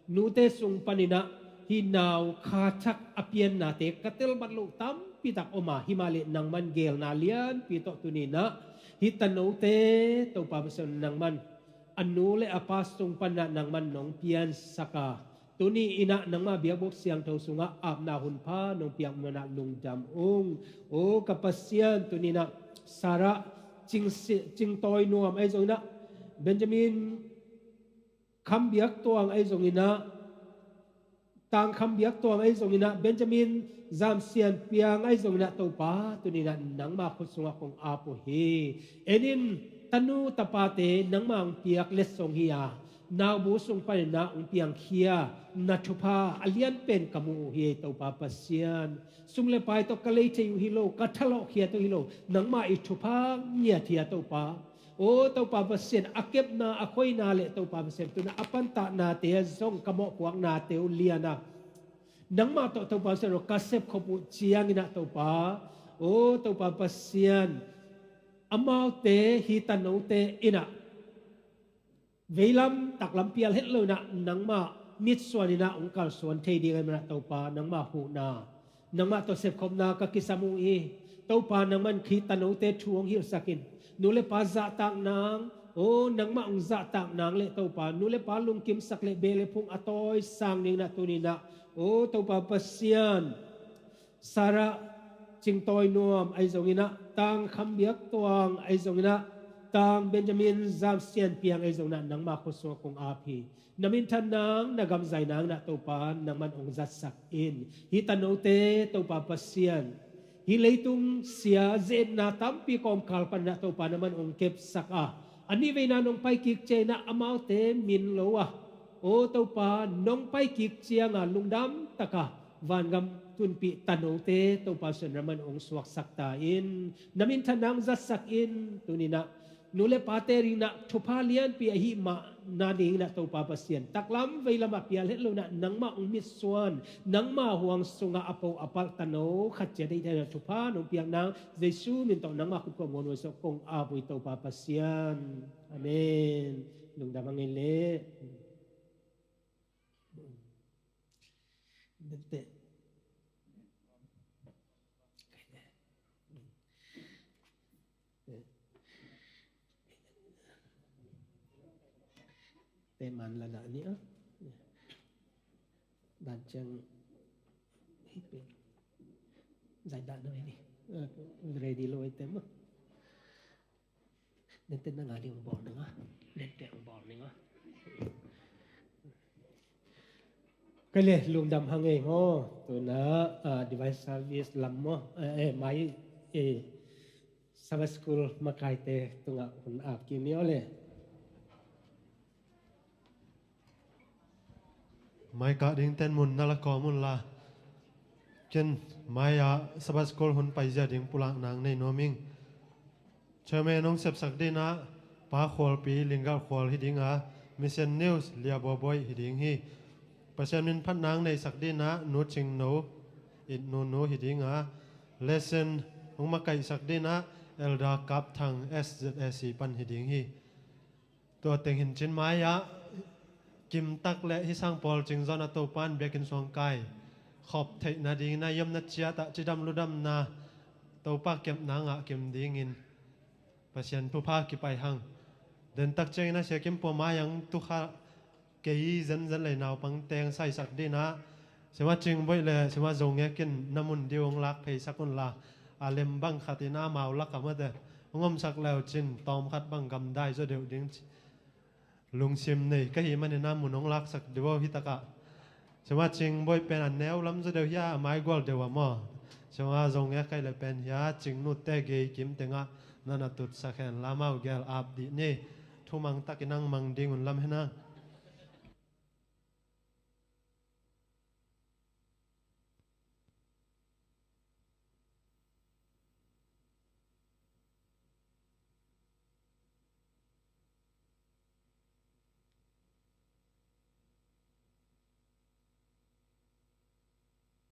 nute sung panin ah hih nau kha thak a piannate ka telbat loh tampi tak om a, himahleh nangman geelna lianpi tawh tuni-in ah hih tanote, Topa Pasian, nangman a nu le a pa sung panin ah nangman nong piansak a, tuni-in ah nangma biakbuk siangtho sungah apna hunpha nong piak manin ah lungdam ung. O ka Pasian, tuni-in ah Sarah Cing Si-, Cing Tawi Nuam ahi zongin ah, Benjamin Kham Biak Tuang ahi zongin ah, Tang Kham Biak Tuang ahi zongin ah, Benjamin Zam Sian Piang ahi zongin ah, Topa, tuni-in ah nangma khut sungah kong ap uh hi. En in, tanu tapate nangma hong piak letsong hi a, naubu sung panin ah hong piangkhia na thupha a lian pen ka mu uh hi, Topa Pasian. Sum le pai tawh ka lei thei uh hi lo, ka thalawhkhiat uh hi lo, nangma i thupha ngiat hi a, Topa. O Topa Pasian, a kepna, a khoina le Topa Pasian, tuni-in ah a pantahnate ah zong ka mawhpuaknate uh lian a, nangmah tawh Topa Pasian aw ka sepkhop uh ciangin ah Topa, o Topa Pasian, amaute hih tanote in ah Veilam taklam pial het lo inah nangmah mitsuan inah hong kalsuan thei ding ahih manin ah Topa nangmah huhna, nangmah tawh sepkhopna ka kisam uh hi. Topa nangman Khrih tanote thu hong hilhsak in. Nu le pa zahtak nang, o nangmah hong zahtak nang le Topa nu le pa lungkimsak le beh le phung a tawisang ding inah tuni inah, o Topa Pasian, Sarah Cingtawi Nuam ahi zong inah, Tang Kham Biak Tuang ahi zong inah, Tang Benjamin Zam Sian Piang ahi zong inah nangmah khuasung ah kong ap hi. Na minthan nang, na gam zai nang inah Topa nangman hong zatsak in. Hih tanote Topa Pasian, hih leitung sia ze-etna tampi kawmkal pan inah Topa nangman hong kepsak a, a nih veina nong pai kik ciang inah amaute min lo a, o Topa nong pai kik ciang a lungdam tak a vangam tunpih tanote Topa Pasian nangman hong suaksak ta in. Na minthan nang zatsak in. Tuni inah nu le pate ading inah thupha lianpi ahih mah nading inah Topa Pasian, taklam veilam ah pial het lo inah nangmah hong mitsuan, nangmah huang sungah a po a palh tano khat ciat deih thei inah thupha nong piak nang Jesu min tawh nangmah khut kong muanhuai sawk kong ap uh hi Topa Pasian. Amen. Lungdam hang ei leh. Dente. Te man la dah ni ah. Dan ciang hih pen. Zai dah no ini. Ready lo ite ma. Nente na nga ding bawl ning a. Nente bawl ning a. Kei le lungdam hang ei maw. Tuna, ah, device service lam maw. Eh, eh, mai, eh, Sabbath School makaite tungah hun ap kik ni aw le. Mai kah dingten mun na la kawm un la. Ken mai-ah Sabbath School hun paizia ding pulakna hong nei nuam ing. Chairman hong sepsak ding inah Pa Khualpi, Lingal Khual hi ding a, Mission News Lia Bawi Bawi hi ding hi. Pasian min phatna hong neihsak ding inah Nu Cing No, It Nu Nu hi ding a, lesson hong makaihsak ding inah Elder Kap Thang, S Z A C pan hi ding hi. Tua teng hi in cin mai-ah kimtak le hih sang pawl cing zawn a Topa in biakinn suang kai khop theihna ding inah i omna ciat ah cidam ludamna Topa kepna ngah kim dingin Pasian thupha kipai hang. Dentak ciangin a Sia Kim Pua mai-ah hong tu kha kei zenzen lei naupang teng saisak ding inah Sima Cing Boih le Sima Zo Ngek in na mun ding uh hong lak pheisak un la, a lem bang khat in amau lak ah mate hong omsak le uh cin tawmkhat bang gamdai zaw deuh ding ci. Lungsim nei ka hih manin a mun hong laksak deuh uh hi tak ah. Sima Cing Boih pen a neu lam zaw deuh hi a, a maigual deuh ah maw. Sima Zo Ngek kei le pen hi a, Cing Nute gei kim teng ah na na tutsak hen la, amau gel ap dih ni. Thumang takin hong mang ding un lam hen a.